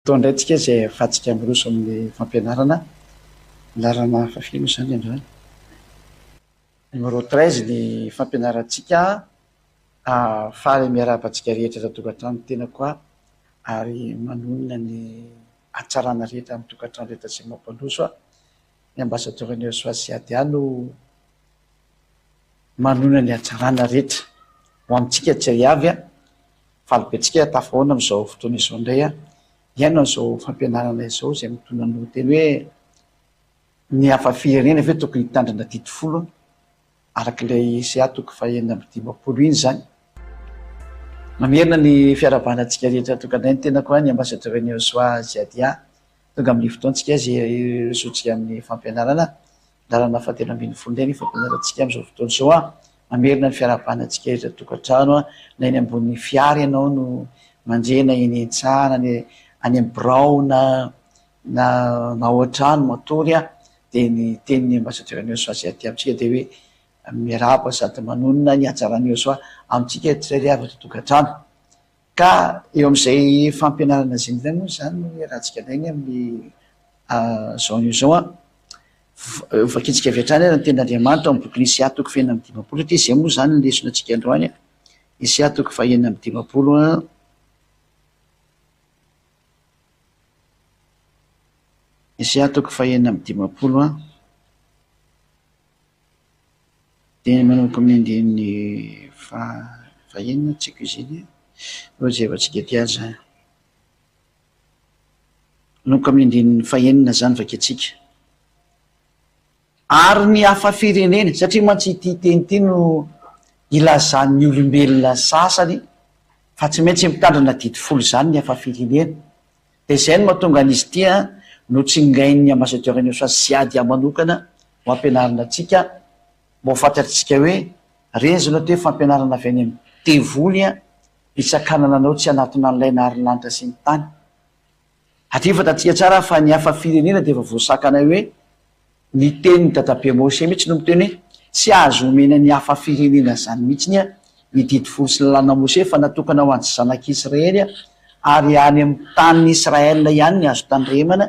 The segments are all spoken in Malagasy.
Atao indray tsika izay ahafahantsika miroso amin'ny fampianarana. Laharana fahafiry moa izany androany? Numéro 13 ny fampianarantsika. Faly miarahaba antsika rehetra ato an-tokantrano ny tenako aho ary manonona ny hatsarana rehetra amin'ny tokantrano rehetra izay mampandroso aho. Ny ambasadaoran'ny Soa sy Ady ahy no manonona ny hatsarana rehetra ho amintsika tsirairay avy. Faly be tsika tafahaona amin'izao fotoana izao indray hihaino an'izao fampianarana izao izay mitondra ny lohateny hoe Ny hafa firenena ve tokony hitandrina didy folo araka ilay Isa toko fahenina amby 50 iny izany. Mamerina ny fiarahabana antsika rehetra tonga indray ny tenako ny ambassadeur Neosoa Ziadia tonga amin'ny fotoantsika izay hirosoantsika amin'ny fampianarana Lalana fahatelo 13 indray ny fampianarantsika amin'izao fotoana izao an! Mamerina ny fiarahabana antsika rehetra tokantrano an! Na eny ambony fiara ianao no mandre na eny an-tsaha na any any amin'ny birao na na na ao an-trano matory an! Dia ny tenin'ny ambassadeur Neosoa izay aty amintsika dia hoe miarahaba sady manonona ny hatsaran'i Neosoa amintsika tsirairay avy ato an-tokantrano. Ka eo amin'izay fampianarana izay indray moa izany no iarahantsika indray ny amin'ny izao anio izao an. Vakintsika avy hatrany ary ny tenin'Andriamanitra ao amin'ny bokin'i Isaia toko fahenina amby 50 ity, izay moa izany ny lesona antsika androany an. Isaia toko fahenina amby 50 an. Isaia toko fahenina amby 50 an. Dia manomboka amin'ny andininy fahenina, tsy haiko izy iny, aleo jerevantsika aty aza. Manomboka amin'ny andininy fahenina izany vakintsika. Ary ny hafa firenena, satria mantsy ity teny ity no ilazan'ny olombelona sasany fa tsy maintsy mitandrina didy folo izany ny hafa firenena. Dia izay no mahatonga an'izy ity notsingain'ny ambassadeur an'i Osa Ziadia manokana ho ampianarina antsika mba ho fantatr'tsika hoe reny izao no atao hoe fampianarana avy any amin'ny devoly hisakanana anao tsy hanatona an'ilay nahary ny lanitra sy ny tany. Hatria fantatsika tsara fa ny hafa firenena dia efa voasakana hoe Ny tenin'i dadabe Mose mihitsy no miteny hoe tsy azo omena ny hafa firenena izany mihitsy ny didy folo sy lalàna Mose fa natokana ho an'ny zanak'Israely ary any amin'ny tanin'i Israel ihany ny azo tandremana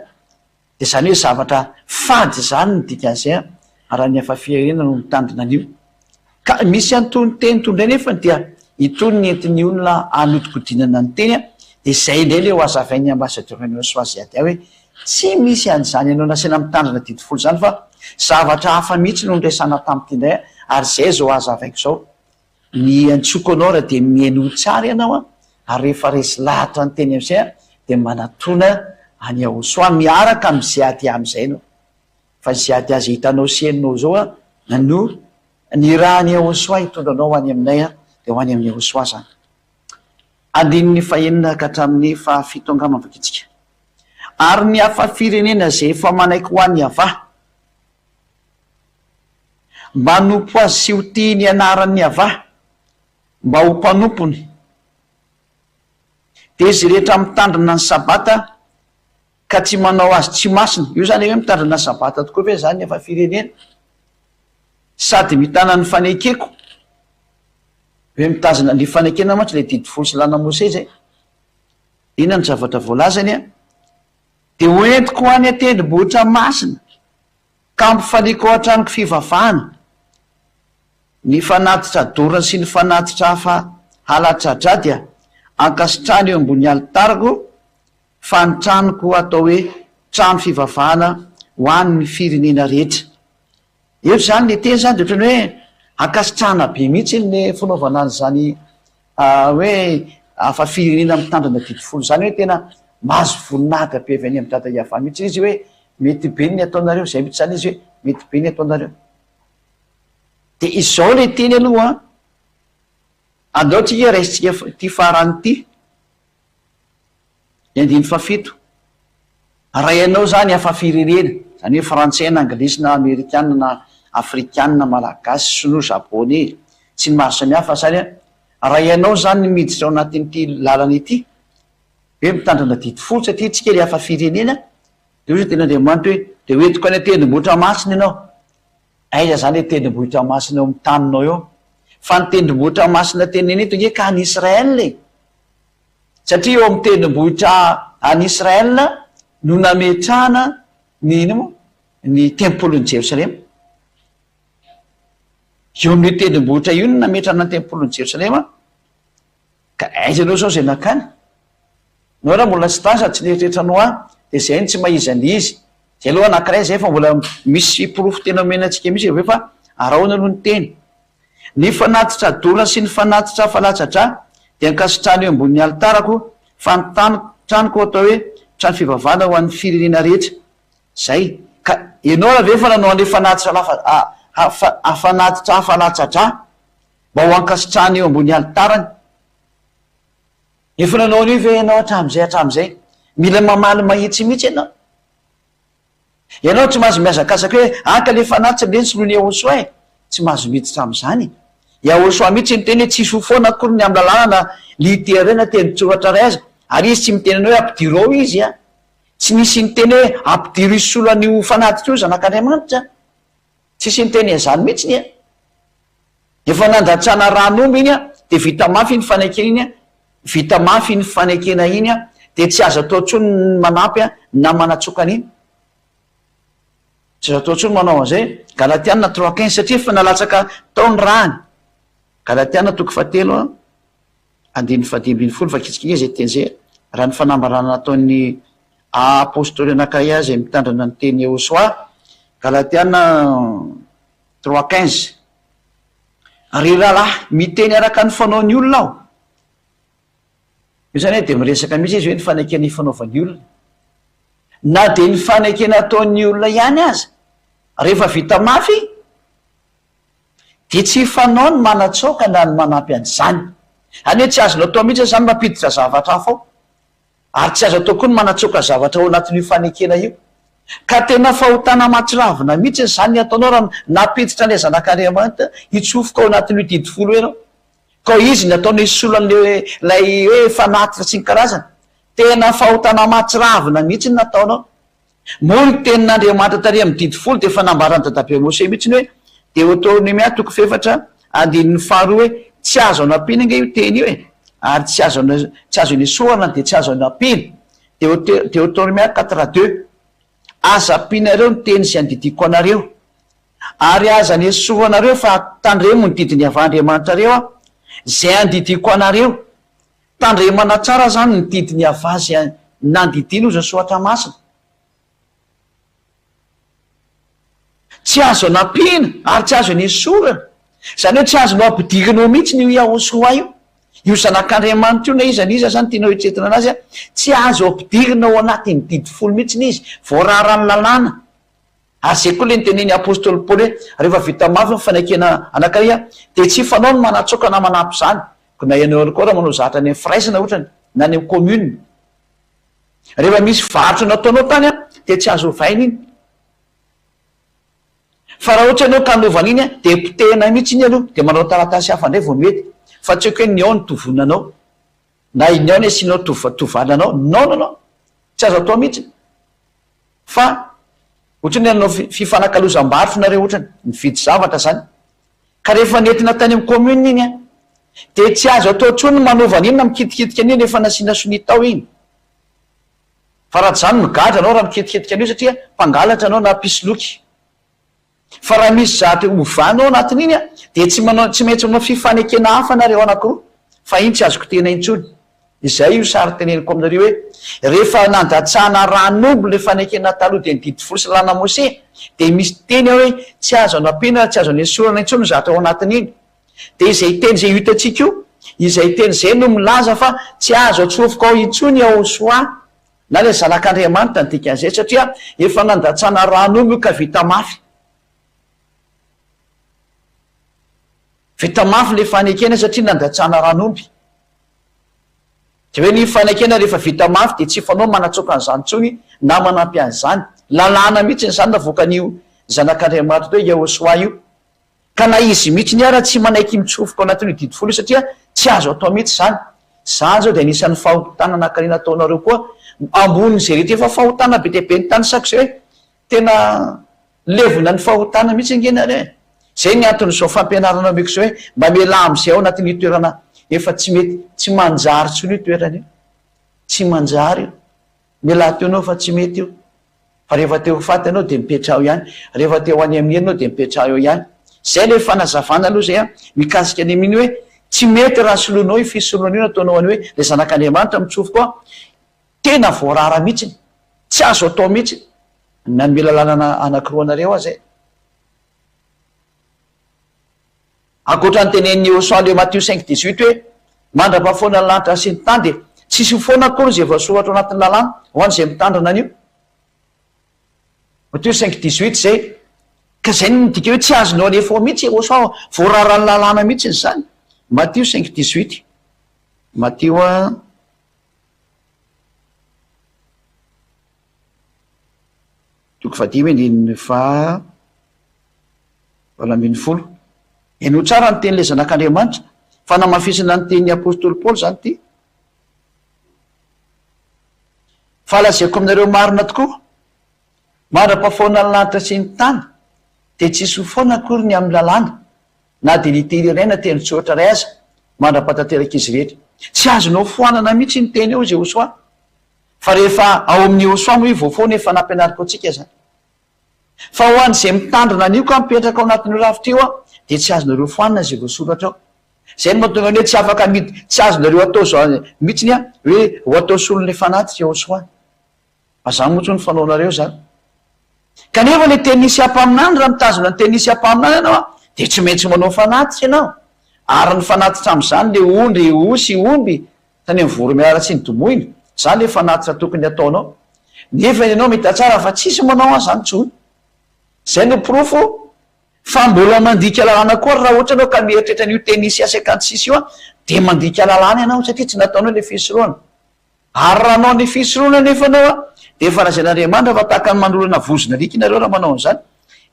dia izany hoe zavatra fady izany ny dikan'izay raha ny hafa firenena no mitandrina an'io. Ka misy an'itony teny itony indray nefany dia itony ny entin'ny olona hanodikodinana ny teny dia izay indray ilay ho hazavain'ny ambassadeur an'i Swaziadia hoe tsy misy an'izany ianao nasaina mitandrina didy folo izany fa zavatra hafa mihitsy no niresahana tamin'ity indray ary izay izao hazavaiko izao ny antsoko anao raha dia mihainoa tsara ianao an ary rehefa resy lahatra ny teny amin'izay an dia manatona an'i Yahosoa miaraka amin'i Ziadia amin'izay ianao. Fa izay ady azy hitanao sy henonao izao an, no nirahan'i Yahoshuah hitondra anao ho any aminay an, dia ho any amin'i Yahoshuah izany. Andininy fahenina ka hatramin'ny fahafito angamba vakintsika. Ary ny hafa firenena izay efa manaiky ho an'i Yavah, mba hanompo azy sy ho tia ny anaran'i Yavah, mba ho mpanompony, dia izy rehetra mitandrina ny Sabata Ka tsy manao azy tsy masina. Io zany hoe mitandrina sabata tokoa ve zany efa firenena? Sady mitana ny fanekeko. Hoe mitazona ny fanekena mantsy ilay didy folo sy lalàna Mosesy e. Inona ny zavatra voalazany an? Dia ho entiko any an-tendrombohitra masina, ka hampifaliako ao an-tranoko fivavahana. Ny fanatitra dorana sy ny fanatitra hafa halatsa-drà dia ankasitrahana eo ambony alitarako, Fa ny tranoko atao hoe trano fivavahana ho an' ny firenena rehetra. Eto izany le teny izany dia ohatran'ny hoe ankasitrahana be mihitsy ny fanaovana an'izany hoe hafa firenena mitandrina didy folo izany hoe tena mahazo voninahitra be avy any amin'i Dada Yavah mihitsy izy hoe mety be ny ataonareo, izay mihitsy izany izy hoe mety be ny ataonareo. Dia izao le teny aloha an, andao tsika raisintsika ity farany ity. Ny andininy fahafito, Raha ianao izany hafa firenena, izany hoe frantsay na anglisy na amerikana na afrikana na malagasy, sinoa, japoney, sy ny maro samihafa izany an, raha ianao izany miditra ao anatin'ity lalana ity, hoe mitandrina didy folo satria tsika ilay hafa firenena, dia hoy ny tenin'Andriamanitra hoe, dia ho entiko any an-tendrombohitra masina ianao. Aiza izany ilay tendrombohitra masina eo amin'ny taninao eo? Fa ny tendrombohitra masina tenenina eto ange ka any Israël e! Satria eo amin'ny tendrombohitra. Any Israel no nametrahana ny inona moa? Ny tempolin'i Jerosalema. Eo amin'io tendrombohitra io no nametrahana ny tempolin'i Jerosalema. Ka aiza ianao izao izay nankany? Nao raha mbola tsy tany sady tsy nieritreritra anao ahy dia izay no tsy maha izy an'izy. Izay aloha anankiray izay fa mbola misy porofo tena omena antsika mihitsy avy eo fa arahona aloha ny teny. Ny fanatitra dorana sy ny fanatitra falatsa-drà dia ankasitrahana eo ambonin'ny alitarako fa ny tany tranoko atao hoe trano fivavahana ho an'ny firenena rehetra. Izay. Ka ianao raha ve efa nanao an'ilay fanatitra lafa a fanatitra hafa latsa-drà mba ho ankasitrahana eo ambony alitarany? Efa nanao an'io ve ianao hatramin'izay hatramin'izay? Mila mamaly mahitsy mihitsy ianao. Ianao tsy mahazo mihazakazaka hoe haka le fanatitra nge ny soloin'i Yahoshuah e! Tsy mahazo miditra amin'izany. Yahoshuah mihitsy niteny hoe tsisy ho foana akory ny amin'ny lalàna na litera iray na tenin-tsoratra iray aza. Ary izy tsy miteny anao hoe ampidiro ao izy a! Tsy nisy niteny hoe ampidiro hisolo an'io fanatitra io zanak'Andriamanitra. Tsisy niteny an'izany mihitsy a! Efa nandatsana ran'omby iny a, dia vita mafy iny fanekena iny a, vita mafy iny fanekena iny a, dia tsy azo atao intsony ny manampy a, na manatsoka an'iny. Tsy azo atao intsony manao an'izay. Galatiana trois quinze, satria efa nalatsaka tao ny rany. Galatiana toko fahatelo a, andininy fahadimy ambinifolo, vakitsika ange izay teny izay, raha ny fanambarana nataon'ny apostoly anankiray azy mitandrina ny teny Yehosua. Galatiana Trois quinze. Ry rahalahy, miteny araka ny fanaon'ny olona aho. Io izany hoe dia miresaka mihitsy izy hoe ny fanekena ifanaovan'ny olona. Na dia ny fanekena ataon'ny olona ihany aza, rehefa vita mafy, dia tsy fanao ny manatsoaka na ny manampy an'izany. Izany hoe tsy azonao atao mihitsy izany mampiditra zavatra hafa ao. Ary tsy azo atao koa ny manatsoaka zavatra ao anatin'io fanekena io. Ka tena fahotana mahatsiravina mihitsy izany ny ataonao raha nampiditra an'ilay Zanak'Andriamanitra hitsofoka ao anatin'io didy folo io ianao. Ka izy ny ataonao hisolo an'ilay ilay hoe fanatitra sy ny karazany. Tena fahotana mahatsiravina mihitsy ny nataonao. Moa ny tenin'Andriamanitra tary amin'ny didy folo dia efa nambaran'i dadabe Mose mihitsy ny hoe Deoteronomia toko fahefatra andininy faharoa hoe tsy azo anampiana ange io teny io e! ary tsy azo tsy azo anesorana dia tsy azo anampiana. Deote Deoteronomia quatre deux Aza ampianareo ny teny izay andidiako anareo, ary aza anesoranareo fa tandremo ny didin'i Yavah Andriamanitrareo aho, izay andidiako anareo. Tandremana tsara izany ny didin'i Yavah izay nandidiany hozy ny Soratra Masina. Tsy azo anampiana ary tsy azo anesorana. Izany hoe tsy azonao ampidirina ao mihitsy io Yahoshuah io. Io zanak'Andriamanitra io na iza na iza izany tianao eritreretina anazy an, tsy azo ampidirina ao anatin'ny didy folo mihitsy izy. Voararan'ny lalàna. Ary izay koa ilay notenenin'ny apostoly Paoly hoe rehefa vita mafy ny fanekena anankiray an, dia tsy fanao ny manatsoaka na manampy izany. Koa na ianao ihany koa raha manao zatra any amin'ny firaisana ohatrany, na any amin'ny commune. Rehefa misy varotra nataonao tany an, dia tsy azo ovaina iny. Fa raha ohatra ianao ka hanova an'iny an, dia potehina mihitsy iny aloha, dia manao taratasy hafa indray vao mety. Fa tsy haiko hoe ny ao no tovonanao, na ny ao no asianao tova- tovananao. Non, non, non. Tsy azo atao mihitsy. Fa ohatran'ny hoe hanao fifanakalozam-barotra nareo ohatrany, mividy zavatra zany. Ka rehefa nentina tany amin'ny commune iny an, dia tsy azo atao intsony ny manova an'iny na mikitikitika an'iny rehefa nasiana sonia tao iny. Fa raha tsy izany migadra anao raha mikitikitika an'io satria mpangalatra anao na mpisoloky. Fa raha misy zavatra ovana ao anatin'iny an, dia tsy manao tsy maintsy manao fifanekena hafa nareo anakiroa fa iny tsy azo kitihina intsony. Izay io sary teneniko aminareo hoe rehefa nandatsahana ran'omby ilay fanekena taloha dia ny didy folo sy lalàna Mose dia misy teny ao hoe tsy azo anampiana tsy azo anesorana intsony ny zavatra ao anatin'iny. Dia izay teny izay hitantsika io, izay teny izay no milaza fa tsy azo atsofoka ao intsony Yahoshuah na ilay zanak'Andriamanitra ny dikan'izay satria efa nandatsana ran'omby io ka vita mafy. Vita mafy ilay fanekena satria nandatsana ran'omby. Dia hoe ny fanekena rehefa vita mafy dia tsy fanao manatsoaka an'izany intsony na manampy an'izany. Lalàna mihitsy izany navoakan'io zanak'Andriamanitra atao hoe Yahoshuah io. Ka na izy mihitsy ara tsy manaiky mitsofoka ao anatin'io didy folo io satria tsy azo atao mihitsy izany. Izany izao dia anisan'ny fahotana anankarena ataonareo koa ambonin'izay rehetra efa fahotana be dia be nitanisako izay hoe tena Levona ny fahotana mihitsy ange nareo e! Zay ny anton'izao fampianarana omeko izao hoe mba mialà amin'izay ao anatin'io toerana efa tsy mety, tsy manjary intsony io toerana io. Tsy manjary io. Mialà teo ianao fa tsy mety io. Fa rehefa te ho faty ianao dia mipetraho ihany. Rehefa te ho any amin'ny helo ianao dia mipetraho eo ihany. Izay ilay fanazavana aloha izay an, mikasika ny amin'iny hoe tsy mety raha soloinao io fisoloana io nataonao an'io hoe ilay zanak'Andriamanitra mitsofoka ao an, tena voarara mihitsiny, tsy azo atao mihitsy. Nanome lalàna anankiroa anareo aho izay. Ankoatra ny tenenin'i Yehosua le Matio cinq dix-huit hoe, Mandra-pahafoana ny lanitra sy ny tany dia tsisy ho foana akory izay voasoratra ao anatin'ny lalàna ho an'izay mitandrina an'io. Matio cinq dix-huit izay. Ka izay no midika hoe tsy azonao alefa ao mihitsy Yehosua, voararan'ny lalàna mihitsy izany. Matio cinq dix-huit. Matio a. Toko fahadimy andininy faha 18. Henoy tsara ny tenin'ilay Zanak'Andriamanitra. Fanamafisana ny tenin'ny apostoly Paoly izany ity. Fa lazaiko aminareo marina tokoa, mandra-pahafoana ny lanitra sy ny tany, dia tsy hisy ho foana akory ny amin'ny lalàna, na dia litera iray na teny tsotra iray aza, mandra-pahatanterak'izy rehetra. Tsy azonao foanana mihitsy ny teny eo, Jehosoa. Fa rehefa ao amin'ny Yehosua moa io vao foana efa nampianariko antsika izany. Fa ho an'izay mitandrina an'io ka mipetraka ao anatin'io rafitra io dia tsy azonareo foanina izay voasoratra ao. Izay no mahatonga ny hoe tsy afaka mid, tsy azonareo atao izao mihitsiny an, hoe ho atao solon'ilay fanatitra Yehosua. Fa izany moa tsy ny fanaonareo izany. Kanefa ilay tenin'i Isia mpaminany, raha mitazona ny tenin'i Isia mpaminany ianao an, dia tsy maintsy manao fanatitra ianao. Ary ny fanatitra amin'izany ilay ondry, osy, omby, Tany amin'ny voromiala tsy nodomoina, zany le fanatitra tokony ataonao. Nefa ianao mita tsara fa tsisy manao an zany tsony. Zay no porofo fa mbola mandika lalàna koa ary raha ohatra ianao ka mieritreritra an'io teny Isia 56 io an, dia mandika lalàna ianao satria tsy nataonao le fisorohana. Ary raha hanao ny fisorohana anefa ianao an, dia efa lazain'Andriamanitra fa tahaka ny manolana vozon'alika ianareo raha manao an'izany.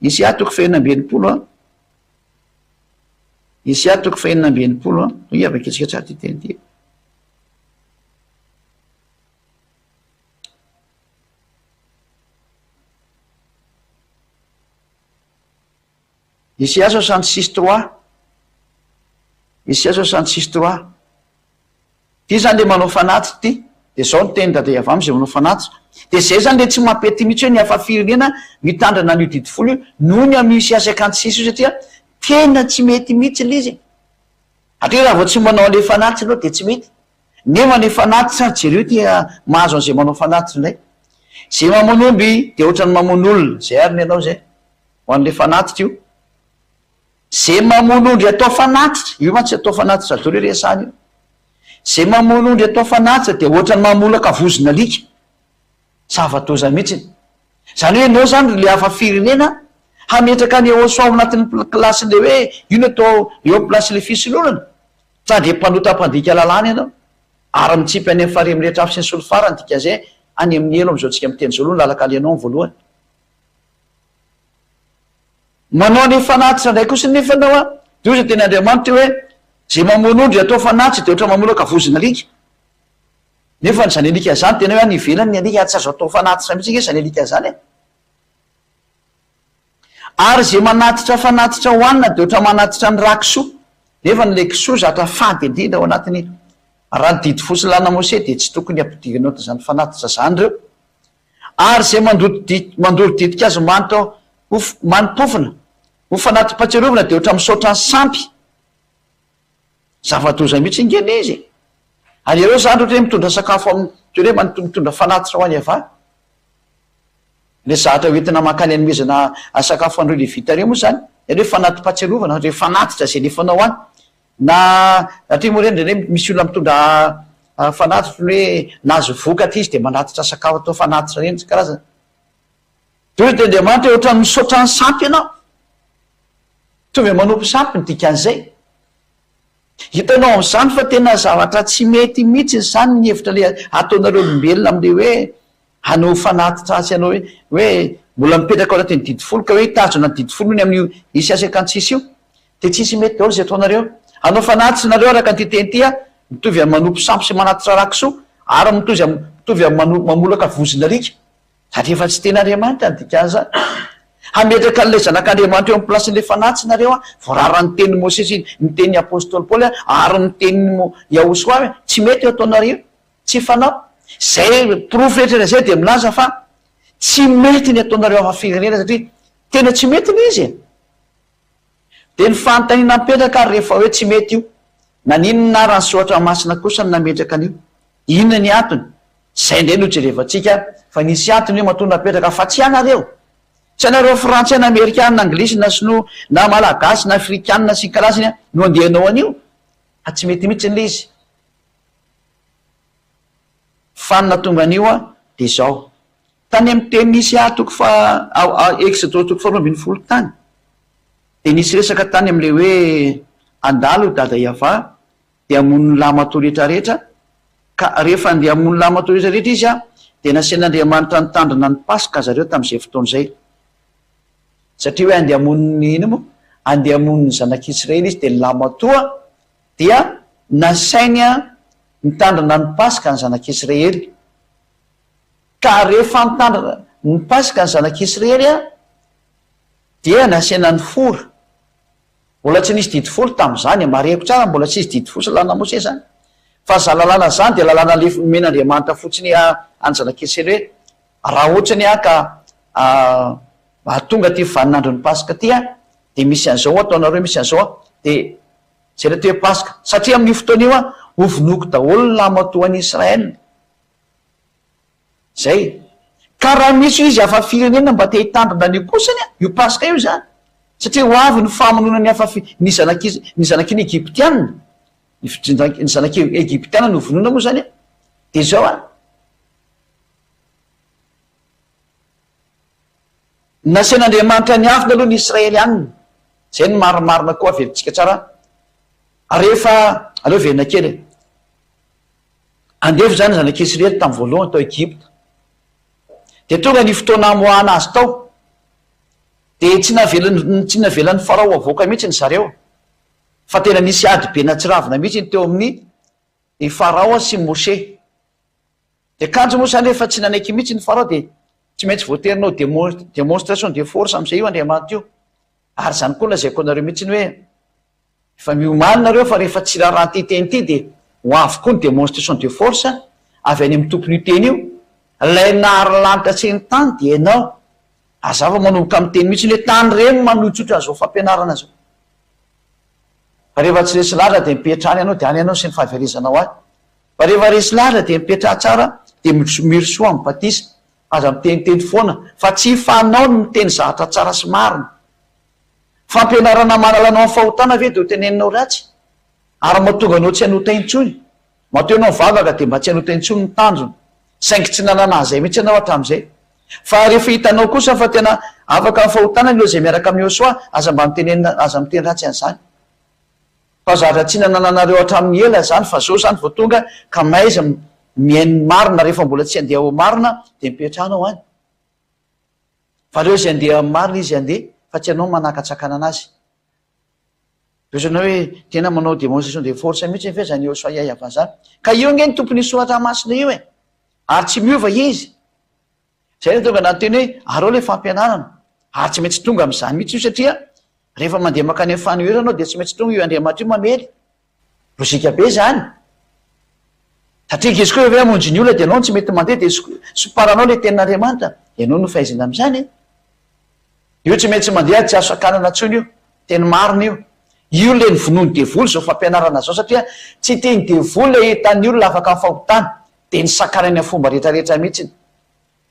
Isia toko fahenina amby 60 an. Isaia toko fahenina amby 60 an, hoy avakitsika tsara ity teny ity. Isaia 66 trois. Isaia 66 trois. Ty zany le manao fanatitra ty, de zao ny tenin'i Dada Yavah amzay manao fanatitra. De zay zany le tsy mampety mihitsy hoe ny hafa firenena mitandrina an'io didy folo io noho ny amin'io Isaia 56 io satria tena tsy mety mihitsy le izy e. Satria raha vao tsy manao an'le fanatitra ianao de tsy mety. Nefa le fanatitra ary jereo ty mahazo an'izay manao fanatitra indray. Zay mamono omby de ohatran'ny mamono olona, zay ary ny anao zay. Ho an'le fanatitra io. Ze mamono ondry atao fanatitra, io mantsy atao fanatitra daholo io resahana io. Ze mamono ondry atao fanatitra dia ohatran'ny mamolaka vozon'alika. Zava-doza mihitsy. Zany hoe ianao zany ry le hafa firenena hametraka an'i Ehosoa ao anatin'ny kilasin'le hoe io no atao eo amin'ny plasin'le fisolonana. Sady mpanota mpandika lalàna ianao. Ary mitsipy any amin'ny farihy mirehitra afo sy ny solifara ny dikan'izay any amin'ny helo amin'izao tsika miteny izao aloha ny lalan-kalehanao amin'ny voalohany. Manao ny fanatitra indray kosa nefa ianao an, dia hoy izay teny Andriamanitra hoe, izay mamono ondry atao fanatitra dia ohatra mamolaka vozon'alika. Nefa izany alika izany tena hoe any ivelany ny alika ary tsy azo atao fanatitra mihitsy ange izany alika izany e. Ary izay manatitra fanatitra hohanina dia ohatra manatitra ny rà kisoa. Nefa ny ilay kisoa zatra fady indrindra ao anatin'ny raha ny didy fo sy lalàna Mosesy dia tsy tokony hampidirina ao anatin'izany fanatitra izany ireo. Ary izay mandoto di, mandoro ditin-kazo manitra ho f, mani-pofona, ho fanati-pahatsiarovana dia ohatran'ny misaotra ny sampy. Zava-doza mihitsy ange ilay izy e! Ary ireo izany ohatra hoe mitondra sakafo amin'ny, toy ny hoe man, mitondra fanatitra ho an'i Yavah. Ilay zahatra hoentina mankany hanomezana sakafo an'ireo Levita ireo moa izany, ilay hoe fanati-pahatsiarovana, ireo fanatitra izay alefanao any. Na satria moa ireny indraindray misy olona mitondra fanatitra ohatran'ny hoe nahazo vokatra izy dia manatitra sakafo atao fanatitra ireny isan-karazany. Dia hoy Andriamanitra hoe ohatran'ny misaotra ny sampy ianao. Mitovy amin'ny manompo sampy ny dikan'izay. Hitanao amin'izany fa tena zavatra tsy mety mihitsy izany ny hevitra ilay ataonareo olombelona amin'ilay hoe hanao fanatitra sy hanao hoe hoe mbola mipetraka ao anatin'ny didy folo ka hoe hitazona ny didy folo ny amin'io isy asekantsisy io. Dia tsisy mety daholo izay ataonareo. Hanao fanatitra nareo araka an'ity teny ity an, mitovy amin'ny manompo sampy sy manatitra ra kisoa, ary mitozy amin'ny mitovy amin'ny mano mamolaka vozon'alika. Sady efa tsy tena Andriamanitra ny dikan'izany. Hametraka an'ilay Zanak'Andriamanitra eo amin'ny plasin'ilay fanatitra nareo an, voararan'ny tenin'i Mosesy iny, ny tenin'ny Apostoly Paoly an, ary ny tenin'i Mo Yahosoa hoe tsy mety io ataonareo io. Tsy fanao. Izay porofo rehetra izay dia milaza fa tsy mety ny ataonareo hafa firenena satria tena tsy mety ilay izy e! Dia ny fanontaniana mipetraka ary rehefa hoe tsy mety io, naninona ary ny soratra masina kosa no nametraka an'io? Inona ny antony? Izay indray no jerevantsika fa nisy antony io matoa napetraka fa tsy ianareo. Tsy ianareo frantsay na amerikana na anglisy na sinoa na malagasy na afrikanina sy ny karazany no andeha hanao an'io fa tsy mety mihitsy ilay izy. Fa ny nahatonga an'io dia izao, tany amin'ny teny nisy ahy toko faha, Eksodosy toko faharoa ambinifolo tany, dia nisy resaka tany amin'ilay hoe handalo Dada Yavah dia hamono ny lahimatoa rehetra rehetra, ka rehefa handeha hamono ny lahimatoa rehetra rehetra izy dia nasain'Andriamanitra nitandrina ny Paska zareo tamin'izay fotoana izay. Satria hoe handeha hamono ny inona moa? Handeha hamono ny zanak'Israely izy dia ny lahimatoa dia nasainy nitandrina ny Paska ny zanak'Israely. Ka rehefa nitandrina ny Paska ny zanak'Israely dia nasaina nifora. Mbola tsy nisy didy folo tamin'izany e, marihiko tsara mbola tsy hisy didy folo sy lalàna Mosesy izany. Fa izany lalàna izany dia lalàna lefy nomen'Andriamanitra fotsiny an'ny zanak'Israely hoe raha ohatrany aho ka tonga aty vaninandron'ny Paska aty aho dia misy an'izao ataonareo, misy an'izao dia izay ilay atao hoe Paska. Satria amin'io fotoana io aho hovonoiko daholo ny lahimatoan'i Israel. Zay. Ka raha misy izy hafa firenena mba te hitandrina an'io kosany an, io Paska io izany. Satria ho avy ny famonoana ny hafa fi, ny zanak'i, ny zanaky ny Egyptiana. Ny ny zanak'i Egyptiana no vonoina moa izany an. Dia izao an. Nasain'Andriamanitra niafina aloha ny Israelianina. Izay no marimarina koa averintsika tsara. Rehefa, aleo averina kely e. Andevo izany ny zanak'i Isiraely tamin'ny voalohany tao Egypta. Dia tonga ny fotoana hamoahana azy tao. Dia tsy navelan'ny tsy navelan'ny Farao havoaka mihitsy ny zareo. Fa tena nisy ady be natsiravina mihitsy ny teo amin'ny i Farao sy Moshe. Dia kanjo moa izany rehefa tsy nanaiky mihitsy ny Farao dia tsy maintsy voatery nanao démonstration de force amin'izay io Andriamanitra io. Ary izany koa lazaiko anareo mihitsy ny hoe Efa miomàna nareo fa rehefa tsy raharaha ity teny ity dia ho avy koa ny démonstration de force avy any amin'ny tompon'io teny io. Ilay nahary lanitra sy ny tany dia ianao. Hazava manomboka miteny mihitsy ny hoe tandremo manohitsotra an'izao fampianarana izao. Fa rehefa tsy resy lahatra dia mipetraha any ianao dia any ianao sy ny fahaverezanao any. Fa rehefa resy lahatra dia mipetraha tsara dia mirosoa amin'ny batisa. Aza miteniteny foana fa tsy fanao ny miteny zavatra tsara sy marina. Fampianarana manala anao amin'ny fahotana ve dia ho teneninao ratsy? Ary mahatonga anao tsy hanota intsony? Matoa ianao mivavaka dia mba tsy hanota intsony ny tanjona. Saingy tsy nanana an'izay mihitsy ianao hatramin'izay. Fa rehefa hitanao kosa fa tena afaka amin'ny fahotana ny olona izay miaraka amin'i Yosua, aza mba mitenenina, aza miteny ratsy an'izany. Fa zavatra tsy nanananareo hatramin'ny ela izany fa zao izany vao tonga ka mahaiza mihaino ny marina rehefa mbola tsy handeha ao marina dia mipetraha anao any. Fa aleo izay andeha amin'ny marina izy andeha fa tsy ianao manakatsakana anazy. Dia ohatran'ny hoe tena manao démonstration de force mihitsy ve izany Yosua Yahya zany? Ka io ange ny tompon'io soratra masina io e! Ary tsy miova izy. Izay no tonga nanonteny hoe arao ilay fampianarana. Ary tsy maintsy tonga amin'izany mihitsy io satria rehefa mandeha mankany amin'ny fanoherana ianao dia tsy maintsy tonga io Andriamanitra io mamely. Lojika be izany. Satria ankizy koa ve hamonjy ny olona dia ianao no tsy mety mandeha dia somparanao ilay tenin'Andriamanitra. Ianao no fahaizana amin'izany e. Io tsy maintsy mandeha tsy azo sakanana intsony io. Teny marina io. Io ilay novonoin'ny devoly izao fampianarana izao satria tsy tian'ny devoly ilay ahitan'ny olona afaka amin'ny fahotana. Dia nisakanany amin'ny fomba rehetrarehetra mihitsy.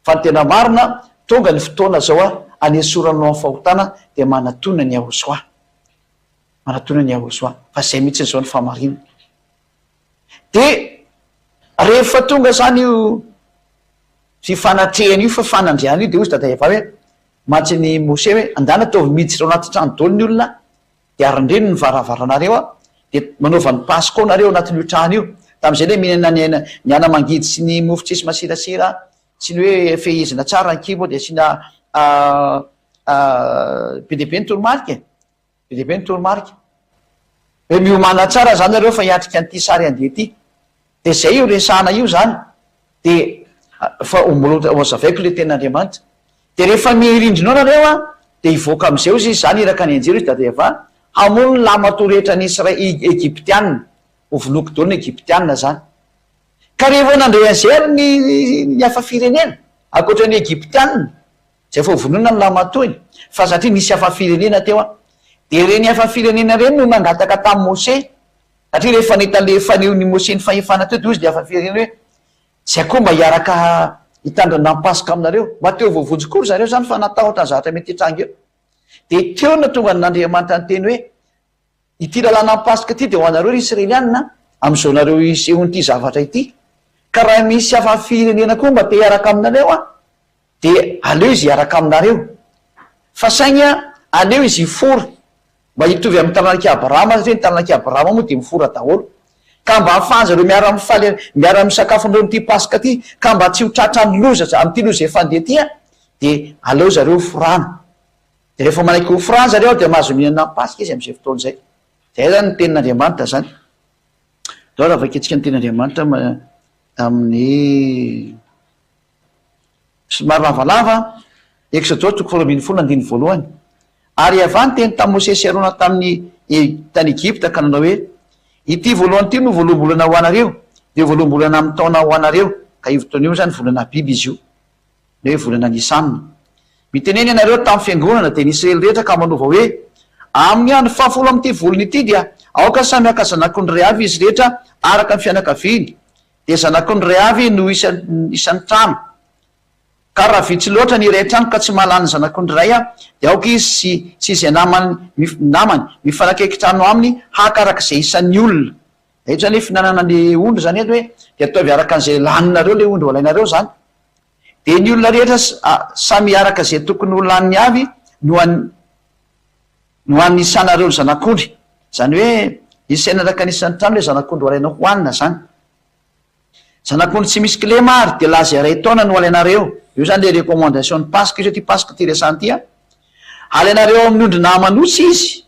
Fa ny tena marina, tonga ny fotoana izao hanesorana anao amin'ny fahotana dia manatona ny Yahosoa. Manatona ny Yahosoa. Fa izay mihitsy izao ny fahamarinana. Dia rehefa tonga izany io fifanatrehana io, fifanandriana io, dia hozy Dada Eva hoe, mantsy an'i Moshe hoe, andana ataovy miditra ao anaty trano daholo ny olona, dia arindrino ny varavaranareo an, dia manaova ny Paska ao nareo anatin'io trano io. Tamin'izay ilay mihinana ny hena, ny ana-mangidy sy ny mofo tsisy masirasira, sy ny hoe fehezina tsara ny kibo dia asiana be dia be ny toromarika e. Be dia be ny toromarika. Hoe miomàna tsara zany nareo fa hiatrika an'ity sary andeha ity. Dia zay io resahana io zany. Dia fa mbola ho hazavaiko ilay tenin'Andriamanitra. Dia rehefa mirindrina ao nareo an, dia hivoaka amin'izay hozy izy, zany iraka ny anjely hozy Dada Eva, hamono ny lahimatoa rehetra ny Isra- Egyptiana. Ho vonoiko daholo ny Egyptiana zany. Ka rehefa nandre an'izay ary ny ny hafa firenena, ankoatra ny Egyptiana, izay efa hovonoina ny lahimatoany, fa satria nisy hafa firenena teo an, dia ireny hafa firenena ireny no nangataka tamin'i Mose, satria rehefa nahita an'ilay fanehoan'i Mose ny fahefana teo, dia hoy izy ilay hafa firenena hoe, Izay koa mba hiaraka hitandrina ny Paska aminareo. Mba te ho voavonjy koa ry zareo izany fa natahotra ny zavatra mety hitranga eo. Dia teo no nahatonga an'Andriamanitra niteny hoe, Ity lalànan'ny Paska ity dia ho anareo ry Israeliana, amin'izao nareo isehoan'ity zavatra ity. Ka raha misy hafa firenena koa mba te hiaraka aminareo an, dia aleo izy hiaraka aminareo. Fa saingy aleo izy hifora mba hitovy amin'ny taranak'i Abrahama, satria ny taranak'i Abrahama moa dia mifora daholo. Ka mba hahafahan'zareo miara-mifaly, miara-misakafo aminareo amin'ity Paska ity, ka mba tsy ho tratran'ny loza amin'ity loza efa handeha ity an, dia aleo zareo forana. Dia rehefa manaiky ho forana zareo dia mahazo mihinana ny Paska izy amin'izay fotoana izay. Izay izany ny tenin'Andriamanitra izany. Ndao raha vakintsika ny tenin'Andriamanitra amin'ny somary lavalava, Eksodosy toko faharoa ambinifolo andininy voalohany. Ary Iavah niteny tamin'i Mosesy sy Arona tamin'ny tany Egypta ka nanao hoe, Ity voalohany ity no voaloham-bolana ho anareo, dia voaloham-bolana amin'ny taona ho anareo, ka io fotoana io izany volana Abiba izy io, ny hoe volana Nisana. Mitenena ianareo tamin'ny fiangonana, dia ny Israely rehetra, ka manova hoe, Amin'ny andro fahafolo amin'ity volana ity dia aoka samy haka zanak'ondry iray avy izy rehetra araka ny fianakaviany, dia zanak'ondry iray avy no isan'ny trano. Ka raha vitsy loatra ny iray trano ka tsy mahalany ny zanak'ondry iray dia aoka izy sy sy izay namany namany mifanakaiky trano aminy haka araka izay isan'ny olona. Eto izany hoe fihinanana ny ondry izany eto hoe dia ataovy araka an'izay laninareo ilay ondry ho alainareo izany. Dia ny olona rehetra samy araka izay tokony ho laniny avy no an no anisanareo ny zanak'ondry. Izany hoe isaina araka ny isan'ny trano ilay zanak'ondry ho alainao hohanina izany. Zanak'ondry tsy misy kilema ary dia laza iray taona no alainareo. Io izany ilay recommandation ny Paska io satria Paska ity resahana ity an. Alainareo ao amin'ny ondry nahamanotsy izy.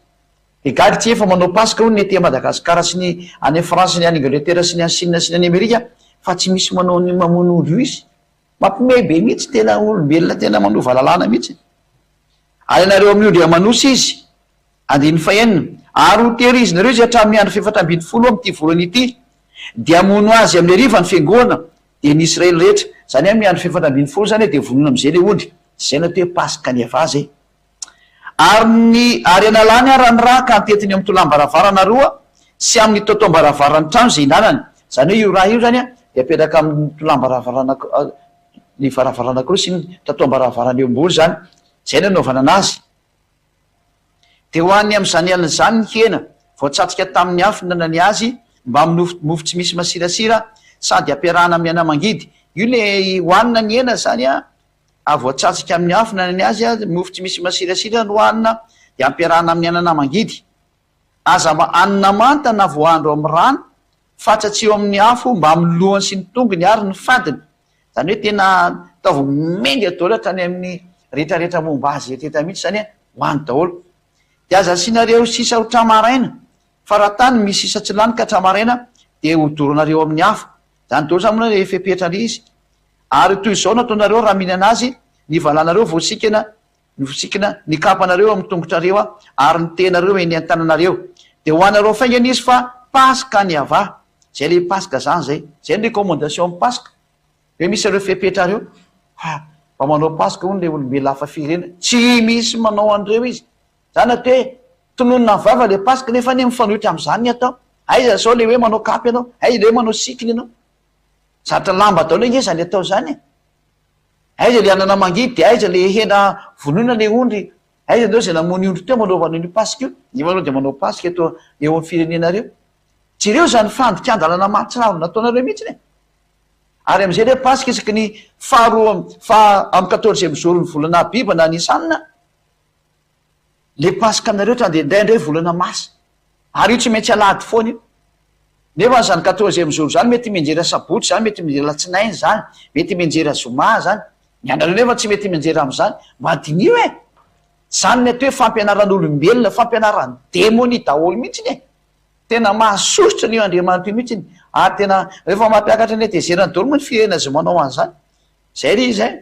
Dia gaga ity efa manao Paska hono ny aty Madagascar sy ny any France sy ny any Angleterre sy ny any Chine sy ny any Amerika fa tsy misy manao an'io mamono ondry io izy. Mampiomehy be mihitsy, tena olombelona tena manova lalàna mihitsy. Alainareo amin'ny ondry aman'osy izy. Andininy fahenina, Ary ho tehirizinareo izy hatramin'ny andro fahefatra ambinifolo amin'ity volana ity, dia hamono azy amin'ny hariva ny fiangonana, dia ny Israely rehetra. Izany hoe amin'ny andro fahefatra ambinifolo izany dia vonoina amin'izay ilay ondry. Izay no atao hoe Paskan'i Yavah izay. Ary ny ary hanalany ara ny ra ka hantetiny eo amin'ny tolam-baravarana roa sy amin'ny taotaom-baravaran'ny trano izay hinanany. Izany hoe io ra io izany dia apetraka amin'ny tolam-baravarana ny varavarana anankiroa sy ny tataom-baravarana eo ambony izany. Izay no anaovana anazy. Dia ho an'ny amin'izany alina izany ny hena, voatsatsika tamin'ny afo ny nanany azy, mbamin'ny mofo tsy misy masirasira, sady ampiarahana amin'ny ana-mangidy. Io ilay hohanina ny hena izany an, voatsatsika amin'ny afo ny nanany azy, mofo tsy misy masirasira no hohanina, dia ampiarahana amin'ny anana mangidy. Aza hanina manta na voahandro amin'ny rano, fa tsatsiho amin'ny afo mbamin'ny lohany sy ny tongony ary ny fadiny. Izany hoe tena ataovy menga daholo hatrany amin'ny rehetrarehetra momba azy rehetrarehetra mihitsy izany ho any daholo. Dia aza asianareo sisa ho tra-maraina, fa raha tany misy sisa tsy lany ka tra-maraina dia hodoranareo amin'ny afo. Izany daholo izany moa ilay fepetra ilay izy. Ary toy izao no ataonareo raha mihinana azy, ny valanareo voasikina, ny voasikina, ny kapanareo amin'ny tongotrareo ary ny tehinareo eny an-tananareo. Dia ho anareo faingana izy fa Paska ny Yavah. Zay le Paska zany zay. Zay ny recommandation am Paska. Hoe misy ireo fepetra reo. Ha, mba manao Paska hono le olombelona hafa firenena. Tsy misy manao an'ireo izy. Zany atao hoe tononina am vava le Paska nefa anie mifanohitra am'zany ny atao. Aiza zao le hoe manao kapa ianao? Aiza le hoe manao sikina ianao? Zatra lamba daholo ange zany atao zany e. Aiza le anana mangidy de aiza le hena vonoina le ondry? Aiza nareo zay namono ondry teo manaovana an'io Paska io? Nefa nareo de manao Paska eto eo am firenenareo. Jereo izany fandikan-dalàna mahatsiravina ataonareo mihitsy e! Ary amin'izay re Paska isaky ny faharoa faha amby quatorzième jour ny volana Abiba na Nisana, le Paska aminareo hatrany dia indraindray volana Mars. Ary io tsy maintsy alahady foana io. Nefa izany quatorzième jour izany mety mianjera sabotsy izany, mety mianjera alatsinainy izany, mety mianjera zoma izany. Ny anareo nefa tsy mety mianjera amin'izany. Mba diniho e! Izany ny atao hoe fampianaran'olombelona, fampianaran'ny demonia daholo mihitsy e! Tena mahasosotra an'io Andriamanitra io mihitsy ary tena rehefa mampiakatra ny hatezerany daholo moa ny firenena izay manao an'izany. Izay ry izy eh.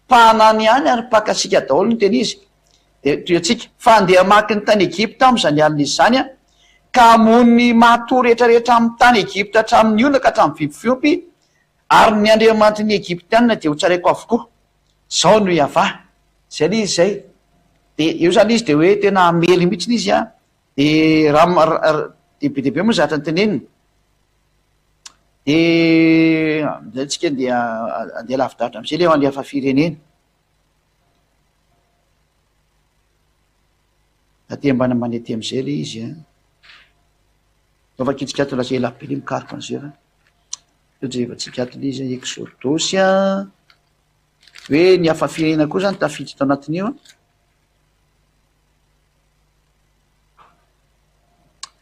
Mpahanany ihany ary mpakasika daholo ny tena izy. Dia toy antsika. Fa handeha hamaky ny tany Egypta aho amin'izany alina izany aho, ka hamono ny matoa rehetra rehetra amin'ny tany Egypta hatramin'ny olona ka hatramin'ny biby fiompy. Ary ny andriamanitry ny Egyptiana dia hotsaraiko avokoa. Izao no Iavah. Izay ilay izy izay. Dia eo izany izy dia hoe tena hamely mihitsy izy an. Dia raha, dia be dia be moa ny zavatra noteneniny. Dia amin'izay tsika andeha andeha lavidavitra amin'izay ilay alefa firenena. Aty ambanimbany aty amin'izay ilay izy an. Efa vakintsika ato lasa ela be le mikaroka an'izay fa. Eo jerevantsika ato ilay izy an, Exodosy an. Hoe ny hafa firenena koa zany tafiditra tao anatin'io an.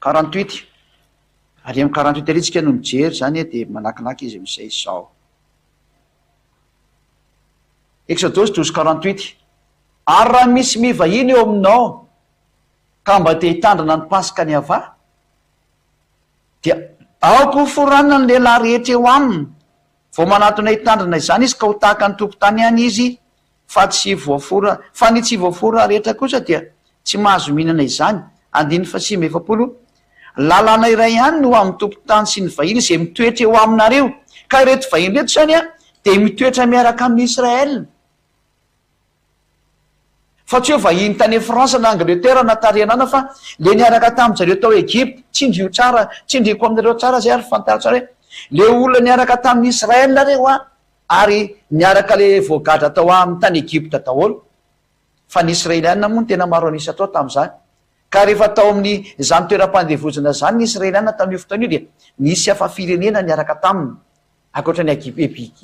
48. Ary amin'ny 48 ary tsika no mijery zany dia manakinaka izy amin'izay izao. Exodosy 12 48. Ary raha misy mivahiny eo aminao ka mba te hitandrina ny Paska ny Yavah, dia aoka ho foranina ny lehilahy rehetra eo aminy, vao manatona hitandrina izany izy ka ho tahaka ny tompon-tany ihany izy, fa tsy voafora, fa ny tsy voafora rehetra kosa dia tsy mahazo mihinana izany. Andininy faha-49, Lalàna iray ihany no amin'ny tompon-tany sy ny vahiny izay mitoetra eo aminareo. Ka ireto vahiny ireto izany dia mitoetra miaraka amin'i Israël. Fa tsy hoe vahiny tany France na Angleterre na tary anana fa le niaraka tamin jareo tao Egypte, tsindrio tsara, tsindriko aminareo tsara zay ary fantaro tsara hoe le olona niaraka tamin Israël reo a ary niaraka le voagadra tao aminy tany Egypte daholo. Fa ny Israeliana moa no tena maro an'isa tao tamin'izany. Ka rehefa tao amin'ny izany toeram-pandevozana izany ny Israeliana tamin'io fotoana io dia nisy hafa firenena niaraka taminy. Ankoatra ny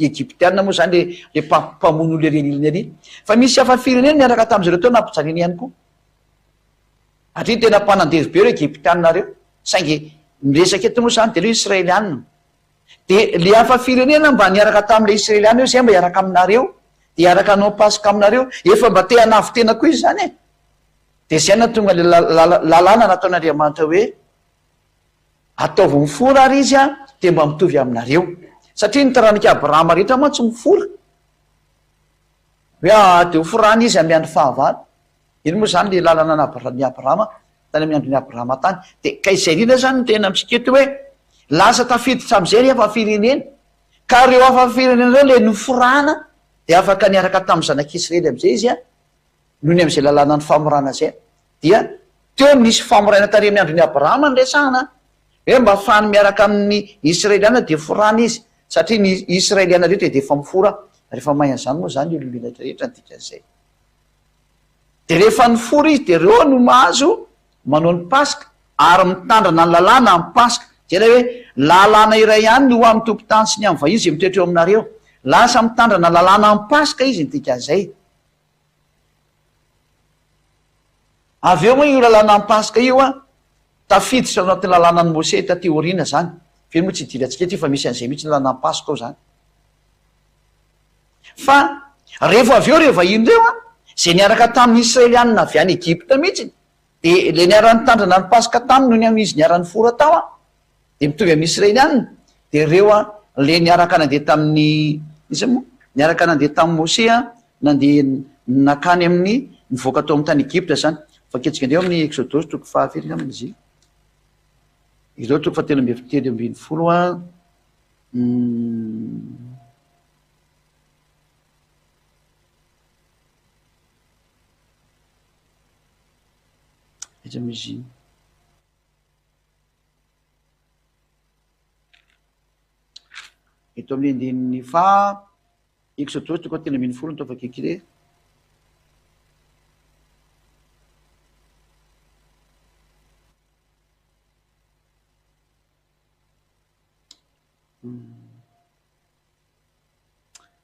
Egyptiana moa izany le le mpamono olona ery anilany ery. Fa misy hafa firenena niaraka tamin'izy ireo teo nampijaliana ihany koa. Satria tena mpanandevo be ireo Egyptiana ireo. Saingy miresaka eto moa izany dia ireo Israeliana. Dia le hafa firenena mba niaraka tamin'ilay Israeliana io izay mba hiaraka aminareo, dia hiaraka hanao Paska aminareo. Efa mba te hanavo-tena koa izy izany e. Dia izay nahatonga ilay lalàna nataon'Andriamanitra hoe, Ataovy mifora ary izy an, dia mba mitovy aminareo. Satria ny taranak'i Abrahama rehetra mantsy mifora. Hoe ah, dia hoforana izy amin'ny andro fahavalo. Iny moa izany ilay lalana an'i Abrahama, tany amin'ny andron'i Abrahama tany. Dia ka izay indrindra izany no tena amintsika eto hoe, lasa tafiditra amin'izay ny hafa firenena. Ka ireo hafa firenena ireo ilay noforana, dia afaka niaraka tamin'ny zanak'Israely amin'izay izy an, noho ny amin'izay lalànan'ny famorana izay. Dia teo no nisy famoraina tary amin'ny andron'i Abrahama no resahana, hoe mba afahany miaraka amin'ny Israeliana dia forana izy, satria ny Israeliana rehetra dia efa mifora, rehefa mahay an'izany moa izany ny olombelona rehetra ny dikan'izay. Dia rehefa nifora izy dia ireo no mahazo manao ny Paska ary mitandrana ny lalàna amin'ny Paska. Izay ilay hoe lalàna iray ihany no ho amin'ny tompon-tany sy ny amin'ny vahiny izay mitoetra eo aminareo. Lasa mitandrana lalàna amin'ny Paska izy ny dikan'izay. Avy eo moa io lalànan'ny Paska io an, tafiditra ao anatin'ny lalànan'i Mosè taty aoriana izany. Ve moa tsy idirantsika eto io fa misy an'izay mihitsy ny lalànan'ny Paska ao izany. Fa rehefa avy eo ireo vahiny ireo an, izay niaraka tamin'ny Israelianina avy any Egypta mihitsy, dia ilay niara-nitandrina ny Paska taminy noho ny amin'izy niara-nifora tao an, Dia mitovy amin'ny Israelianina, dia ireo an, ilay niaraka nandeha tamin'ny, iza moa? Niaraka nandeha tamin'i Mosè an, nandeha nankany amin'ny, nivoaka tao amin'ny tany Egypta izany. Vakintsika indray ao amin'ny Eksodosy toko fahafiry angamba izy iny? Ireo toko fahatelo amby 13 an. Aiza moa izy iny? Eto amin'ny andininy faha Eksodosy toko fahatelo ambin'ny folo no tafakikile.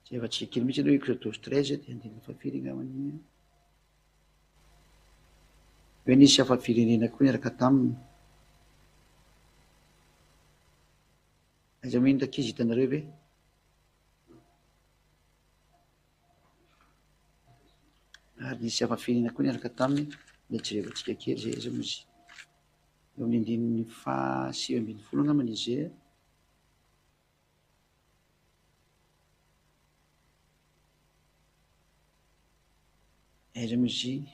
Zay efa tsy kely mihitsy aloha Eksodosy 13 dia andininy fahafiry angamba iny. Hoe nisy hafa firenena koa niaraka taminy. Aiza moa iny rankizy hitanareo ve? Ary nisy hafa firenena koa niaraka taminy. Mba jerevantsika kely izay aiza moa izy. Eo amin'ny andininy faha 19 angamba izy izay. Aiza moa izy iny?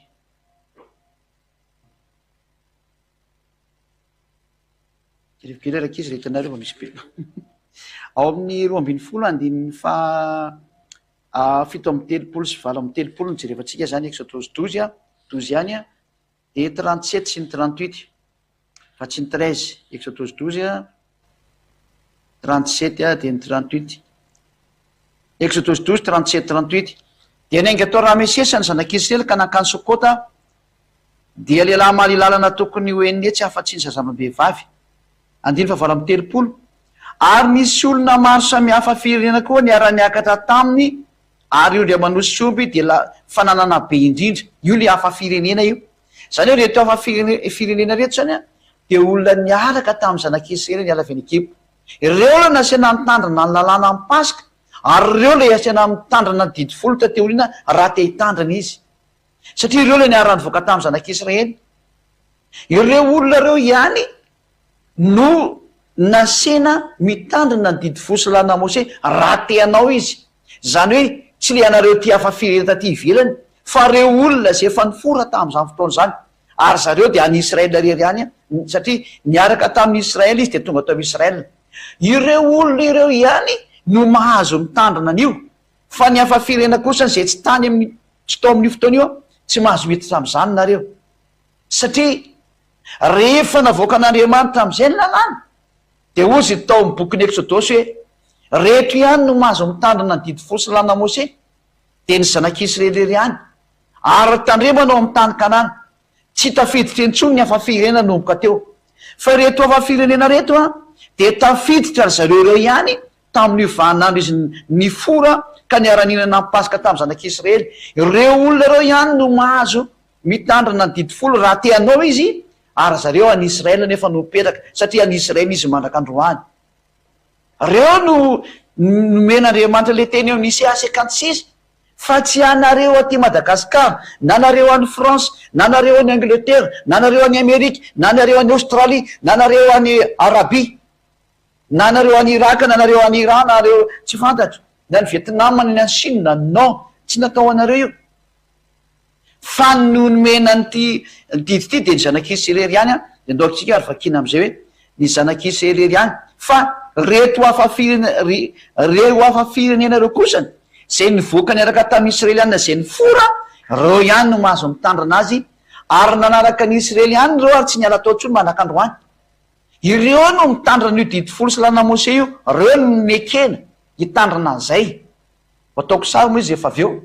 Jereo kely rankizy rehetra nareo fa misy be. Ao amin'ny 12 andininy faha 37 sy 38 no jerevantsika izany, Eksodosy douze a, douze ihany a, dia 37 sy ny 38, fa tsy ny 13, Eksodosy douze a, 37 a, dia ny 38. Eksodosy 12, 37, 38. Dia niainga tao Ramesesa ny zanak'Israely ka nankany Sokota, dia lehilahy mahalilalana tokony ho enina hetsy afa-tsy ny zaza amam-behivavy. Andininy fahavalo amby telopolo. Ary nisy olona maro samihafa firenena koa niara-niakatra taminy, ary ondry aman'osy sy omby dia la fananana be indrindra. Io ilay hafa firenena io. Izany hoe ireto hafa firenena ireto izany an, dia olona niaraka tamin'ny zanak'Israely niala avy any Egypta. Ireo ilay nasiana nitandrina ny lalàna amin'ny Paska, ary ireo ilay asiana mitandrina ny didy folo taty aoriana raha te hitandrina izy. Satria ireo ilay niara-nivoaka tamin'ny zanak'Israely. Ireo olona ireo ihany no nasena mitandrina ny didy folo sy lalàna Mose raha te hanao izy. Izany hoe tsy le anareo aty hafa firenena taty ivelany fa ireo olona izay efa nifora tamin'izany fotoana izany. Ary zareo dia any Israel irery ihany satria niaraka tamin'i Israel izy dia tonga tao Israel. Ireo olona ireo ihany no mahazo mitandrina an'io fa ny hafa firenena kosa izay tsy tany amin'ny tsy tao amin'io fotoana io tsy mahazo miditra amin'izany nareo. Satria rehefa navoakan'Andriamanitra amin'izay ny lalàna, dia hozy tao amin'ny bokin'ny Eksodosy hoe, Reto ihany no mahazo mitandrina ny didy folo sy lalàna Mose, dia ny zanak'Israely irery ihany, ary tandremana ao amin'ny tany Kanana. Tsy tafiditra intsony ny hafa firenena nanomboka teo. Fa ireto hafa firenena ireto dia tafiditra ry zareo ireo ihany tamin'io vaninandro izy nifora ka niara-nihinana ny Paska tamin'ny zanak'Israely. Ireo olona ireo ihany no mahazo Mitandrina ny didy folo raha te hanao izy, ary zareo any Israel nefa no mipetraka, satria any Israel izy mandrak'androany. Reo no nomen'Andriamanitra le teny eo Nicea 56, fa tsy anareo aty Madagascar, na nareo any France, na nareo any Angleterre, na nareo any Amerika, na nareo any Australie, na nareo any Arabie, na nareo any Irak, na nareo any Iran, na nareo tsy fantatro, na any Vietnam, na any Chine, non, tsy natao anareo io. Fa ny nomena an'ity didy ity dia ny zanak'Isy irery ihany an, dia ndao tsika ary vakiana amin'izay hoe ny zanak'Isy irery ihany, fa reto hafa firenena, reo hafa firenena ireo kosany, izay nivoaka niaraka tamin'ny Israeliana izay nifora, reo ihany no mahazo mitandrina azy, ary nanaraka ny Israely ihany ireo ary tsy niala tao intsony mandraka androany. Ireo no mitandrina an'io didy folo sy lalana Mose io, reo no nekena hitandrina an'izay. Ho ataoko sary moa izy rehefa avy eo.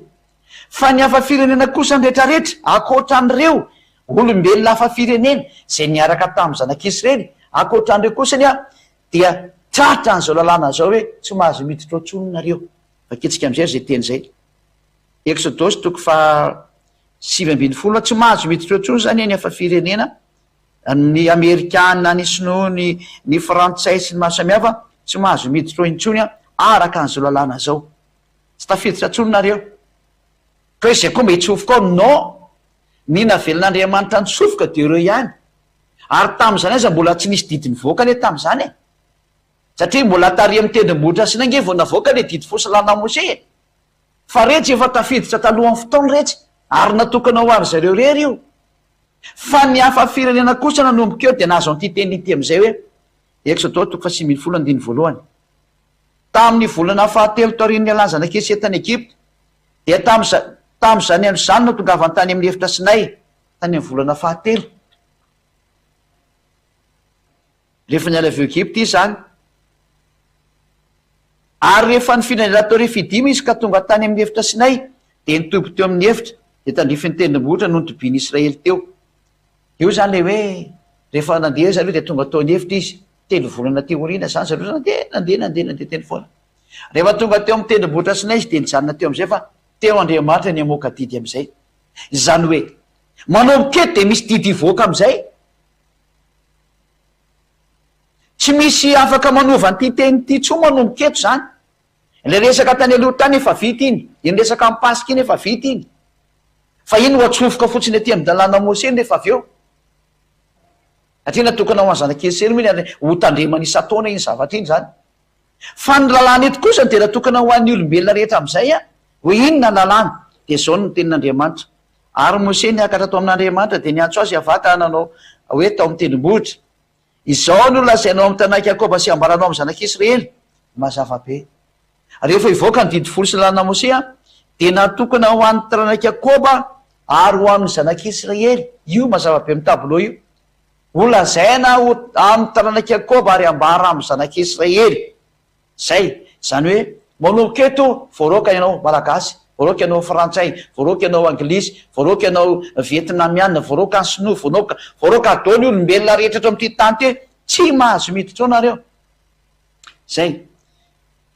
Fa ny hafa firenena kosa ny retraretra, ankoatra an'ireo olombelona hafa firenena izay niaraka tamin'ny zanak'Israely, ankoatra an'ireo kosa anie dia tratra an'izao lalàna izao hoe tsy mahazo miditra ao intsony nareo. Vakintsika amin'izay ry izay teny izay. Eksodosy toko faha 19, tsy mahazo miditra ao intsony izany ny hafa firenena, ny amerikana, ny sinoa, ny ny frantsay sy ny maro samihafa, tsy mahazo miditra ao intsony araka an'izao lalàna izao. Tsy tafiditra intsony nareo. Ka hoe zay koa mba hitsofoka ao, non! Ny navelan'Andriamanitra nitsofoka dia ireo ihany. Ary tamin'izany aza mbola tsy nisy didy nivoaka anie tamin'izany e! Satria mbola tary amin'ny tendrombohitra Sinay nge vao navoaka le didy fosy lalàna Mose e! Fa retsy efa tafiditra talohan'ny fotoana retsy, ary natokana ho an-dry zareo irery io. Fa ny hafa firenena kosa nanomboka eo dia nahazo an'ity teny ity amin'izay hoe, Eksodo toko faha-19 andininy voalohany. Tamin'ny volana fahatelo taorian'ny nialan'ny zanak'Israely tany Egypta, dia tamin'izany andro izany no tongavany tany amin'ny efitra Sinay, tany amin'ny volana fahatelo. Rehefa niala avy eo Egypta izy izany. Ary rehefa nifindra niala tao Refidima izy ka tonga tany amin'ny efitra Sinay, dia nitoby teo amin'ny efitra, dia tandrifin'ny tendrombohitra no nitobian'ny Israely teo. Eo izany ilay hoe rehefa nandeha zareo dia tonga tao an'efitra izy, telo volana aty aoriana izany zareo nandeha, nandeha, nandeha, nandeha teny foana. Rehefa tonga teo amin'ny tendrombohitra Sinay izy dia nijanona teo amin'izay fa teo Andriamanitra ny hamoaka didy amin'izay. Izany hoe manomboka eto dia misy didy hivoaka amin'izay. Tsy misy afaka manova an'ity teny ity intsony manomboka eto izany. Ilay resaka tany aloha tany efa vita iny, iny resaka amin'ny Paska iny efa vita iny. Fa iny ho atsofoka fotsiny aty amin'ny lalàna Mose iny rehefa avy eo. Satria natokana ho an'ny zanak'i Eseny moa iny ary ho tandremana isan-taona iny zavatra iny izany. Fa ny lalàna eto kosa dia natokana ho an'ny olombelona rehetra amin'izay an, hoe inona ny lalàna? Dia izao no tenin'Andriamanitra. Ary Mose niakatra tao amin'Andriamanitra dia niantso azy Yavah ka nanao hoe tao amin'ny tendrombohitra, Izao no lazainao amin'ny tanàk'i Jakoba sy ambaranao amin'ny zanak'Israely. Mazava be. Rehefa hivoaka ny didy folo sy ny lalàna Mosea, dia natokana ho an'ny taranak'i Jakoba ary ho amin'ny zanak'Israely. Io mazava be amin'ny tableau io. Ho lazaina ho amin'ny taranak'i Jakoba ary ambara amin'ny zanak'Israely. Zay. Izany hoe, manomboka eto, voaroaka ianao Malagasy, voaroaka ianao Frantsay, voaroaka ianao Anglisy, voaroaka ianao Vietnamiana, voaroaka ny Sinoa, voaroaka, voaroaka daholo ny olombelona rehetra eto amin'ity tany ity, tsy mahazo miditra ao nareo. Zay.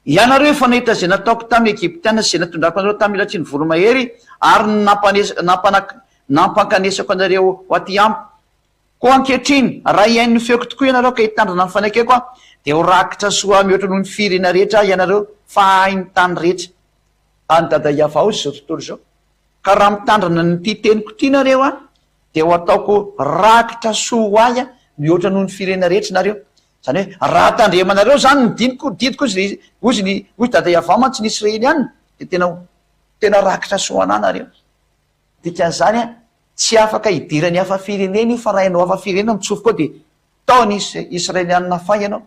Ianareo efa nahita izay nataoko tamin'ny Egyptiana sy izay natondrako anareo tamin'ny latsin'ny voromahery ary ny nampankanesako anareo ho aty amiko. Koa ankehitriny, raha hihaino ny feoko tokoa ianareo ka hitandrina ny fanekeko aho, dia ho rakitra soa mihoatra noho ny firenena rehetra ianareo, fa ahy ny tany rehetra. An'i Dada Iavaozy izao tontolo izao. Ka raha mitandrina an'ity teniko ity nareo aho, dia ho ataoko rakitra soa ho ahy mihoatra noho ny firenena rehetra nareo. Izany hoe, raha tandremanareo izany ny diniko, didiko hozy, hozy ny, hozy Dada Iavao mantsy ny Israeliana, dia tena ho, tena rakitra soa anà nareo. Dikan'izany an, tsy afaka hidiran'ny hafa firenena io fa raha ianao hafa firenena mitsofoka ao dia tao ny Israelianina fay ianao.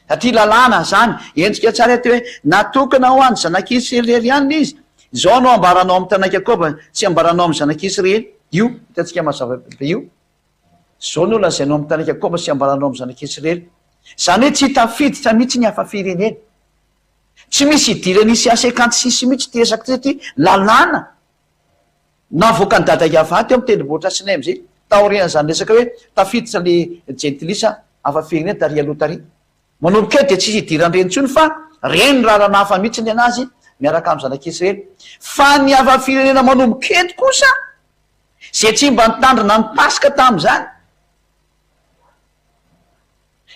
Satria lalàna izany, endrika tsara eto hoe natokana ho an'ny zanak'Israely izy. Izao no ambaranao amin'ny taranak'i Jakoba sy ambaranao amin'ny zanak'Israely. Io, hitantsika mazava be io. Izao no lazainao amin'ny taranak'i Jakoba sy ambaranao amin'ny zanak'Israely. Izany hoe tsy tafiditra mihitsy ny hafa firenena. Tsy misy idiran'ny ICA 56 mihitsy ity resaka ity satria lalàna navoakan'i Dada Yavah teo amin'ny tendrombohitra Sinay amin'izay taorian'izany resaka hoe tafiditra le jentilisa hafa firenena tary aloha tary. Manomboka eo dia tsisy idiran'ireny intsony fa reny lalana hafa mihitsy ny anazy miaraka amin'ny zanak'Israely. Fa ny hafa firenena manomboka eto kosa izay tsy mba nitandrina ny Paska tamin'izany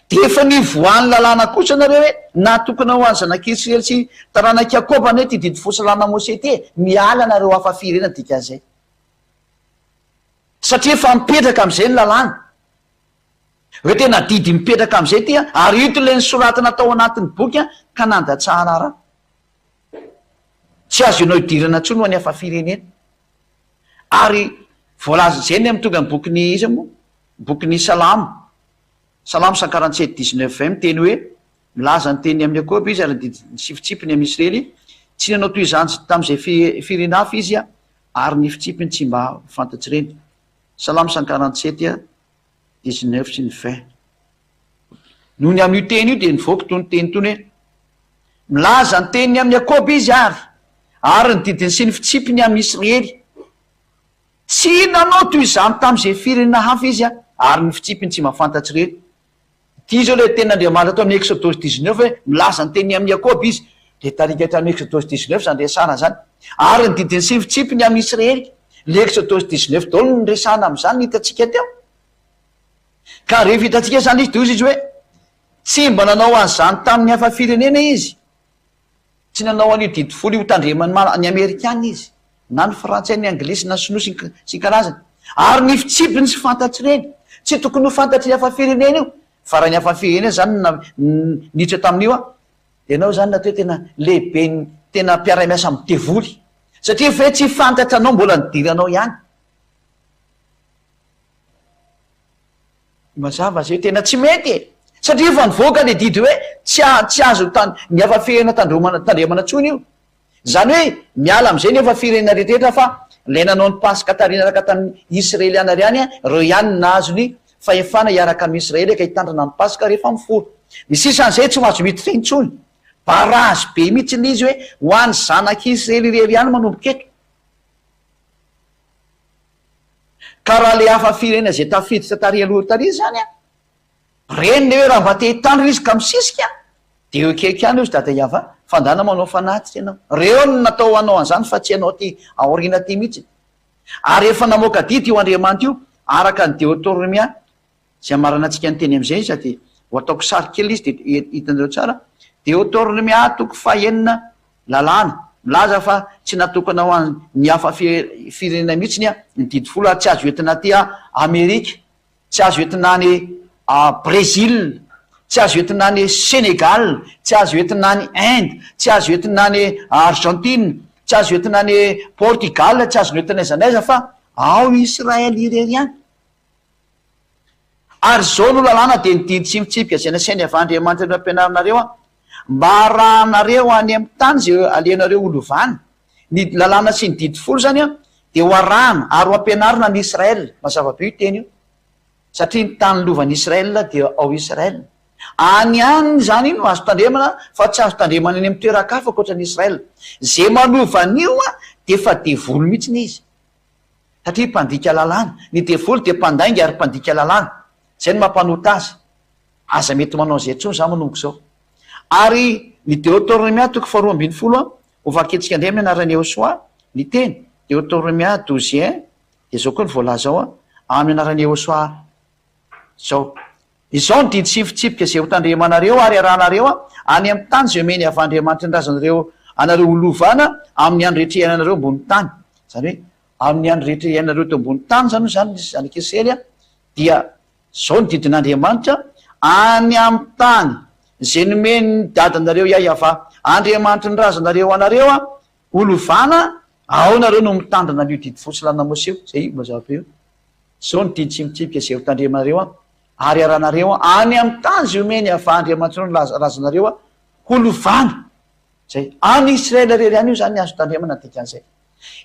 Dia efa nivoahan'ny lalàna kosa nareo hoe natokana ho an'ny zanak'Israely sy taranak'i Jakoba anie ity didy folo sy lalàna Mosè ity e! Miala nareo hafa firenena dikan'izay. Satria efa mipetraka amin'izay ny lalàna. Hoe tena didy mipetraka amin'izay ity an, ary ito ilay nosoratana tao anatin'ny boky an, ka nandatsahana ra. Tsy azo ianao idirana intsony ho an'ny hafa firenena. Ary voalaza izay ny amin'ny tonga ny bokin'ny iza moa? Bokin'ny Salamo. Salamo 147 19 20 miteny hoe, Milaza ny teniny amin'i Jakoba izy ary ny didiny sy fitsipiny amin'i Israely, tsy nanao toy izany tamin'izay firenena hafa izy, ary ny fitsipiny tsy mba fantatr'ireny. Salamo 147 19 sy ny 20. Noho ny amin'io teny io dia nivoaka itony teny itony hoe, Milaza ny teniny amin'i Jakoba izy ary, ary ny didiny sy ny fitsipiny amin'i Israely. Tsy nanao toy izany tamin'izay firenena hafa izy, ary ny fitsipiny tsy mba fantatr'ireny. Ity izao ilay tenin'Andriamanitra ato amin'ny Eksodosy dix-neuf hoe, milaza ny teniny amin'i Jakoba izy. Dia tarika hatramin'ny Eksodosy dix-neuf izany resahana izany. Ary ny didiny sy ny fitsipiny amin'i Israely. Ilay Eksodosy dix-neuf daholo no niresahana amin'izany ny hitantsika teo. Ka rehefa hitantsika izany izy dia hoy izy hoe, Tsy mba nanao an'izany tamin'ny hafa firenena izy. Tsy nanao an'io didy folo io hotandreman'ny mala, ny amerikana izy, na ny frantsay, ny anglisy, na ny sinoa sy ny sy ny karazany. Ary ny fitsipiny tsy fantatr'ireny. Tsy tokony ho fantatry ny hafa firenena io. Fa raha ny hafa firenena izany no niditra tamin'io an, dia ianao izany natao hoe tena lehiben'ny, tena mpiara-miasa amin'ny devoly. Satria ve tsy fantatranao mbola nidiranao ihany. Mazava zay tena tsy mety e! Satria efa nivoaka le didy hoe tsy tsy azo tan ny hafa firenena tandromana tandremana tsony io. Zany hoe miala amizay ny hafa firenena rehetrarehetra fa le nanao ny paska tary niaraka tamin'ny israeliana ry any reo ihany no nahazo ny fahefana hiaraka amin'ny israely ka hitandrina ny paska rehefa mifoha. Ny sisan'izay tsy ho azo miditra intsony. Barrage be mihitsy le izy hoe ho an'ny zanak'israely irery ihany manomboka eto. Ka raha le hafa firenena izay tafiditra tary aloha tary izany an, reny le hoe raha mba te hitandrina izy ka misisika de eo akaiky ihany ozy dada Yava fa ndana manao fanatitra ianao. Reo no natao hanao an'izany fa tsy ianao aty aoriana aty mihitsy. Ary efa namoaka didy io Andriamanitra io araka ny Deotornomia Izay hamaranantsika ny teny amin'izay sady ho ataoko sary kely izy dia hitanareo tsara. Deoteronomia toko fahenina, lalàna, milaza fa tsy natokana ho an'ny hafa firenena mihitsy ny ny didy folo ary tsy azo entina aty Amerika, tsy azo entina any Brésil, tsy azo entina any Sénégal, tsy azo entina any Inde, tsy azo entina any Argentine, tsy azo entina any Portugal, tsy azonao entina aiza n'aiza fa ao Israël irery ihany. Ary izao no lalàna, dia ny didy sy ny fitsipika izay nasainy avy Andriamanitra nampianarinareo aho. Mba harahanareo any amin'ny tany izay alehanareo ho lovana. Ny lalàna sy ny didy folo izany dia ho arahana ary ho ampianarina any Israel. Mazava be io teny io. Satria ny tany lovan'i Israel dia ao Israel. Any ihany izany no azo tandremana fa tsy azo tandremana any amin'ny toeran-kafa ankoatra an'i Israel. Izay manova an'io dia efa devoly mihitsy izy. Satria mpandika lalàna. Ny devoly dia mpandainga ary mpandika lalàna. Izay no mampanota azy. Aza mety manao an'izay intsony izany manomboka izao. Ary ny Deoteronomia toko faharoa ambinifolo, ho vakintsika indray amin'ny anaran'i Yehosua ny teny, Deoteronomia douze un, dia izao koa no voalaza ao, amin'ny anaran'i Yehosua izao, Izao ny didy sy ny fitsipika izay hotandremanareo ary arahanareo any amin'ny tany izay omen'i Yavah Andriamanitry ny razanareo anareo ho lovana amin'ny andro rehetra iainanareo ambony tany. Izany hoe, amin'ny andro rehetra iainanareo eto ambony tany izany hoy izany ny zanak'Israely dia izao ny didin'Andriamanitra, Any amin'ny tany izay nomen'ny dadanareo Yavah Andriamanitry ny razanareo anareo ho lovana, ao nareo no mitandrina an'io didy fotsy lana Moseo, izay mazava be io. Izao ny didy sy ny fitsipika izay hotandremanareo ary aranareo any amin'ny tany izay omen'i Yavah Andriamanitrareo ny razanareo ho lovana. Izay. Any Israel irery ihany io izany ny azo tandremana ny dikan'izay.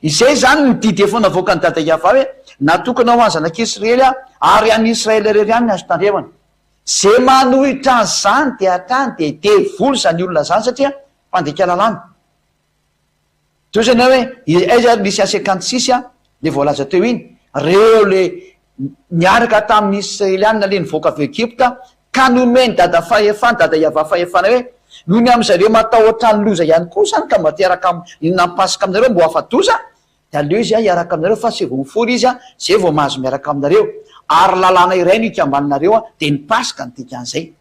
Izay izany ny didy efa navoakan'i Dada Yavah hoe natokana ho an'ny zanak'Israely ary any Israel irery ihany ny azo tandremana. Izay manohitra an'izany dia hatrany dia devoly izany olona izany satria mpandika lalàna. Toy izany hoe aiza ary nisy asekantsisy a, le voalaza teo iny, reo le niaraka tamin'ny Israelianina le nivoaka avy Egypta ka nomen'i dada fahefana, dada Yavah fahefana hoe noho ny amin'zareo matahotra ny loza ihany koa zany ka mba te hiaraka hihinana paska aminareo mba ho afa-doza de aleo izy hiaraka aminareo fa se vao mifory izy zay vao mahazo miaraka aminareo ary lalàna iray no hikambananareo de ny paska ny dikan'izay.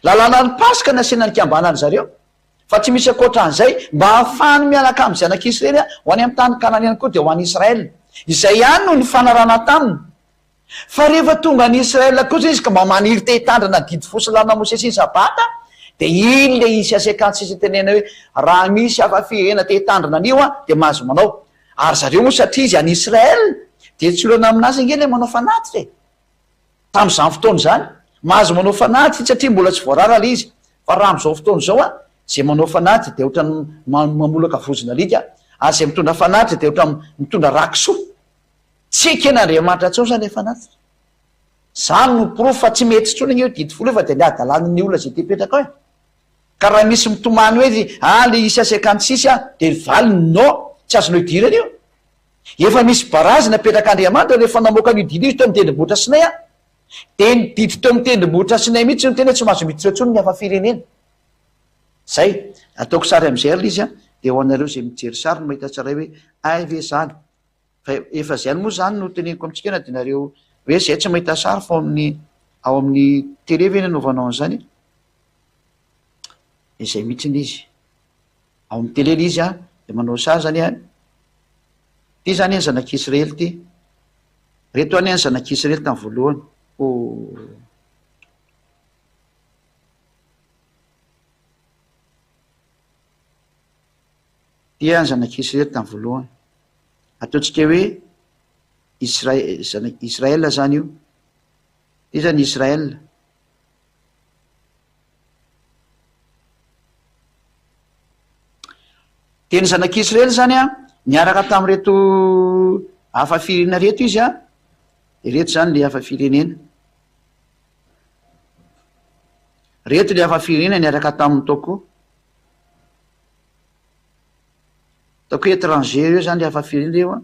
Lalàna ny paska ny asiana nikambanany zareo. Fa tsy misy ankoatra an'izay, mba hahafahany miaraka amin'ny zanak'Israely ho any amin'ny tany Kanana ihany koa, dia ho any Israel. Izay ihany no nifanarahana taminy. Fa rehefa tonga any Israel kosa izy ka mba maniry te hitandrina ny didy fo sy lalàna Mosesy ny Sabata, dia iny ilay izy asekantsy sy tenenina hoe, raha misy hafa fihena te hitandrina an'io dia mahazo manao. Ary zareo moa satria izy any Israel, dia tsy olana aminazy ange ilay manao fanatitra e! Tamin'izany fotoana izany, mahazo manao fanatitra izy satria mbola tsy voarara ilay izy. Fa raha amin'izao fotoana izao an, izay manao fanatitra dia ohatran'ny mamolaka vozon'alika, ary izay mitondra fanatitra dia ohatran'ny mitondra ra-kisoa. Tsy eken'Andriamanitra intsony izany ilay fanatitra. Izany no porofo fa tsy mety intsony anie io didy folo io fa dia ny hadalan'ny olona izay te hipetraka ao e. Ka raha misy mitomany hoe ah le isy asekantsisy ah, dia ny valiny non, tsy azonao idirana io. Efa misy barazy napetrak'Andriamanitra rehefa namoaka an'io didy io izy teo amin'ny tendrombohitra Sinay an! Dia ny didy teo amin'ny tendrombohitra Sinay mihitsy no tena hoe tsy mahazo miditra eo intsony ny hafa firenena. Zay. Ataoko sary amin'izay ary ilay izy an, dia ho anareo izay mijery sary no mahita tsara hoe hay ve izany. Fa efa izay ihany moa izany no teneniko amintsika na dia nareo hoe izay tsy mahita sary fa ao amin'ny ao amin'ny télé ve ny anaovanao an'izany? Izay mihitsy ilay izy. Ao amin'ny télé ilay izy an, dia manao sary izany an. Ity izany ny zanak'Israely ity. Reto anie ny zanak'Israely tamin'ny voalohany. Oh. Ity ny zanak'Israely tamin'ny voalohany. Ataontsika hoe Israel, zanak' Israel izany io. Ity izany Israel. Dia ny zanak'Israely izany an, niaraka tamin'ireto hafa firenena ireto izy an, ireto izany le hafa firenena. Ireto le hafa firenena niaraka taminy tao koa. Ataoko hoe étranger ireo izany le hafa firenena ireo an.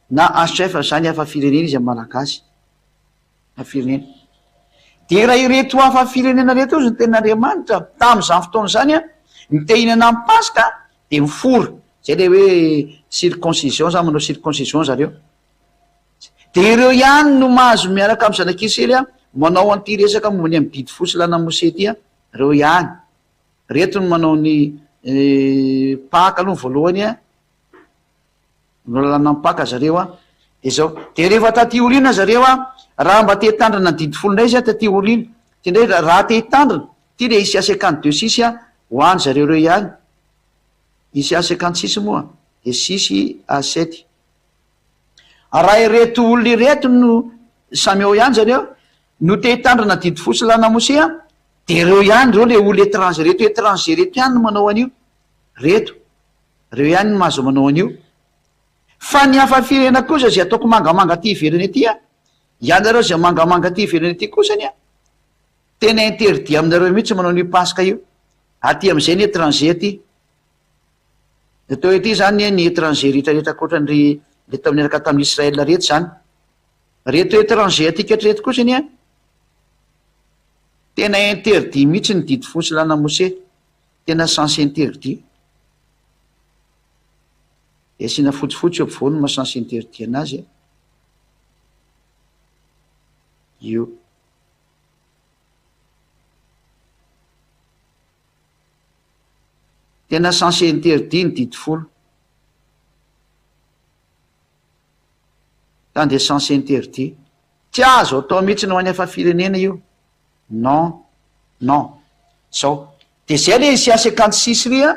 Na HF zany hafa firenena izy am malagasy. Hafa firenena. Dia raha ireto hafa firenena ireto ozy ny tenin'Andriamanitra tamin'izany fotoana izany an, ny te hihinana ny paska dia mifora. Zay le hoe circoncision zany manao circoncision zareo. Dia ireo ihany no mahazo miaraka amin'ny zanak'Israely an, manao an'ity resaka momba ny amin'ny didy fo sy lalàna Mosesy ity an, ireo ihany. Reto no manao ny Paka aloha voalohany a, manao lalàna ny Paka zareo a, de zao. De rehefa taty aoriana zareo a, raha mba te hitandrina ny didy folo indray izy a taty aoriana, ty indray raha te hitandrina, ty le ICA 52 six a, ho any zareo reo ihany, ICA 56 moa, de six à sept. Raha ireto olona ireto no samy ao ihany zareo. No te hitandrina didy fo sy lalana Mose an, de reo ihany reo le olo étranger reto étranger reto ihany no manao an'io, reto, reo ihany no mahazo manao an'io. Fa ny hafa firenena kosa zay ataoko mangamanga aty ivelany aty an, ianareo zay mangamanga aty ivelany aty kosany an, tena interdit aminareo mihitsy manao an'io paska io, aty am'zay ny étranger aty. Ny atao hoe aty zany ny étranger rehetra rehetra ankoatran'ry le tao niaraka tamin'i Israël reto zany. Reto étranger aty ketra reto kosa anie tena interdit mihitsy ny didy fo sy lana mose, tena sens interdit. De asiana fotsifotsy eo ampovoany maha sens interdit anazy a. Io. Tena sens interdit ny didy folo. Zany dia sens interdit. Tsy azo atao mihitsy ny ho an'ny hafa firenena io. Non. Non. Zao. Dia zay le Isia 56 ry a.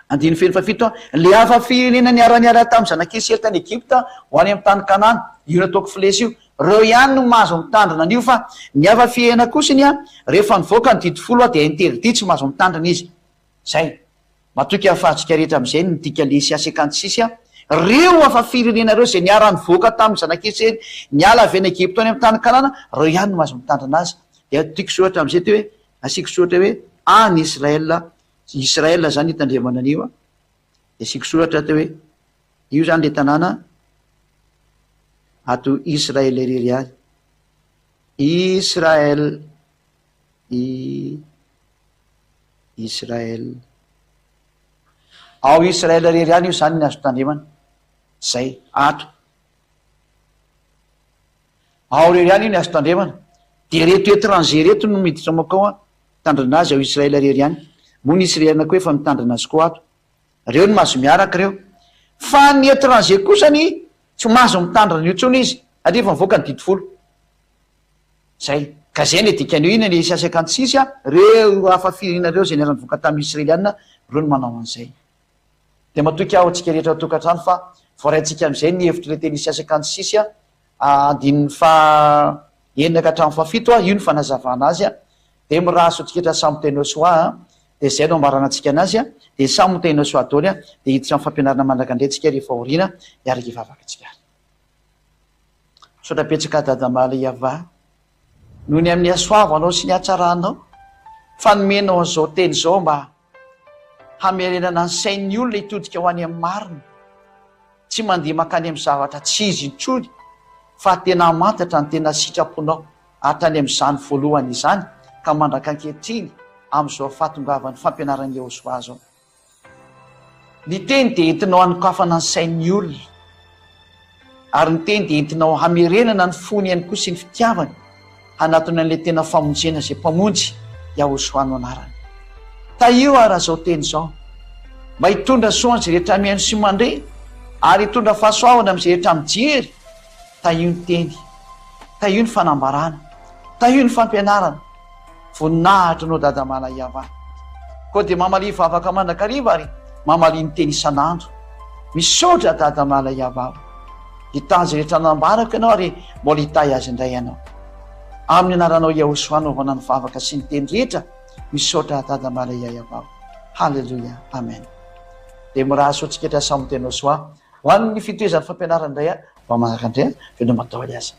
Andininy feno fahafito a. Le hafa firenena niara-niala tamin'ny zanak'Israely tany Egypta ho any amin'ny tany Kanana. Io nataoko flesy io. Reo ihany no mahazo mitandrina an'io fa ny hafa firenena kosany a, rehefa nivoaka ny didy folo a dia interdit tsy mahazo mitandrina izy. Zay. Matoky ahafahantsika rehetra amin'izay ny midika le Isia 56 a. Reo hafa firenena reo izay niara-nivoaka tamin'ny zanak'Israely niala avy any Egypta ho any amin'ny tany Kanana, reo ihany no mahazo mitandrina azy. Dia tiako soratra amin'izay ty hoe, asiako soratra hoe any Israel, Israel zany itandremana an'io a. Dia asiako soratra ato hoe io zany le tanàna ato Israel irery ihany. Israel, I, Israel. Ao Israel irery ihany io zany ny azo tandremana. Zay, ato. Ao irery ihany io ny azo tandremana. Dia reto étranger reto no miditra makao an, mitandrina azy ao Israel irery ihany. Moa ny Israeliana koa efa mitandrina azy koa ato. Reo no mahazo miaraka reo. Fa ny étranger kosany tsy mahazo mitandrina an'io intsony izy satria efa mivoaka ny didy folo. Zay. Ka zay le dikan'io iny le isa 56 a, reo hafa firenena reo zay niara-nivoaka tamin'ny Israeliana reo no manao an'izay. Dia matoky aho antsika rehetra ao an-tokantrano fa voaraintsika amin'izay ny hevitr'ilay teny isa 56 a, andininy faha enina ka hatramin'ny fahafito a, io ny fanazavana azy a. Dia mirary soa antsika rehetra samy tena soa a. Dia izay no ambaranantsika anazy a. Dia samy ho tena soa daholo a. Dia hiditra amin'ny fampianarana manaraka indray tsika rehefa aoriana hiaraka hivavaka tsika ary. Misaotra betsaka Dada Malaiava noho ny amin'ny hasoavanao sy ny hatsaranao fa nomenao an'izao teny izao mba hamerenana ny sain'ny olona hitodika ho any amin'ny marina. Tsy mandeha mankany amin'ny zavatra tsy izy intsony fa tena hamantatra ny tena sitraponao hatrany amin'izany voalohany izany ka mandraka ankehitriny amin'izao fahatongavan'ny fampianaran'i Yehosua izao. Ny teny dia entinao hanokafana ny sain'ny olona, ary ny teny dia entinao hamerenana ny fony ihany koa sy ny fitiavany hanatona an'ilay tena famonjena izay Mpamonjy, Yahoshuah no anarany. Tahio ara izao teny izao, mba hitondra soa an'izay rehetra mihaino sy mandre, ary hitondra fahasoavana amin'izay rehetra mijery, Tahio ny teny, tahio ny fanambarana, tahio ny fampianarana. Voninahitra anao Dada Malaiava. Koa dia mamalia vavaka mandrakariva ary mamalia ny teny isan'andro. Misaotra Dada Malaiava o. Hitahy izay rehetra nambarako ianao ary mbola hitahy azy indray ianao. Amin'ny anaranao Yahoshua anaovana ny vavaka sy ny teny rehetra. Misaotra Dada Malaiava o. Haleloia. Amen. Dia mirary soa antsika hatrany samy ho tena soa. Ho an'ny fitohizan'ny fampianarana indray aho, mba manaraka indray aho, veloma daholo aza.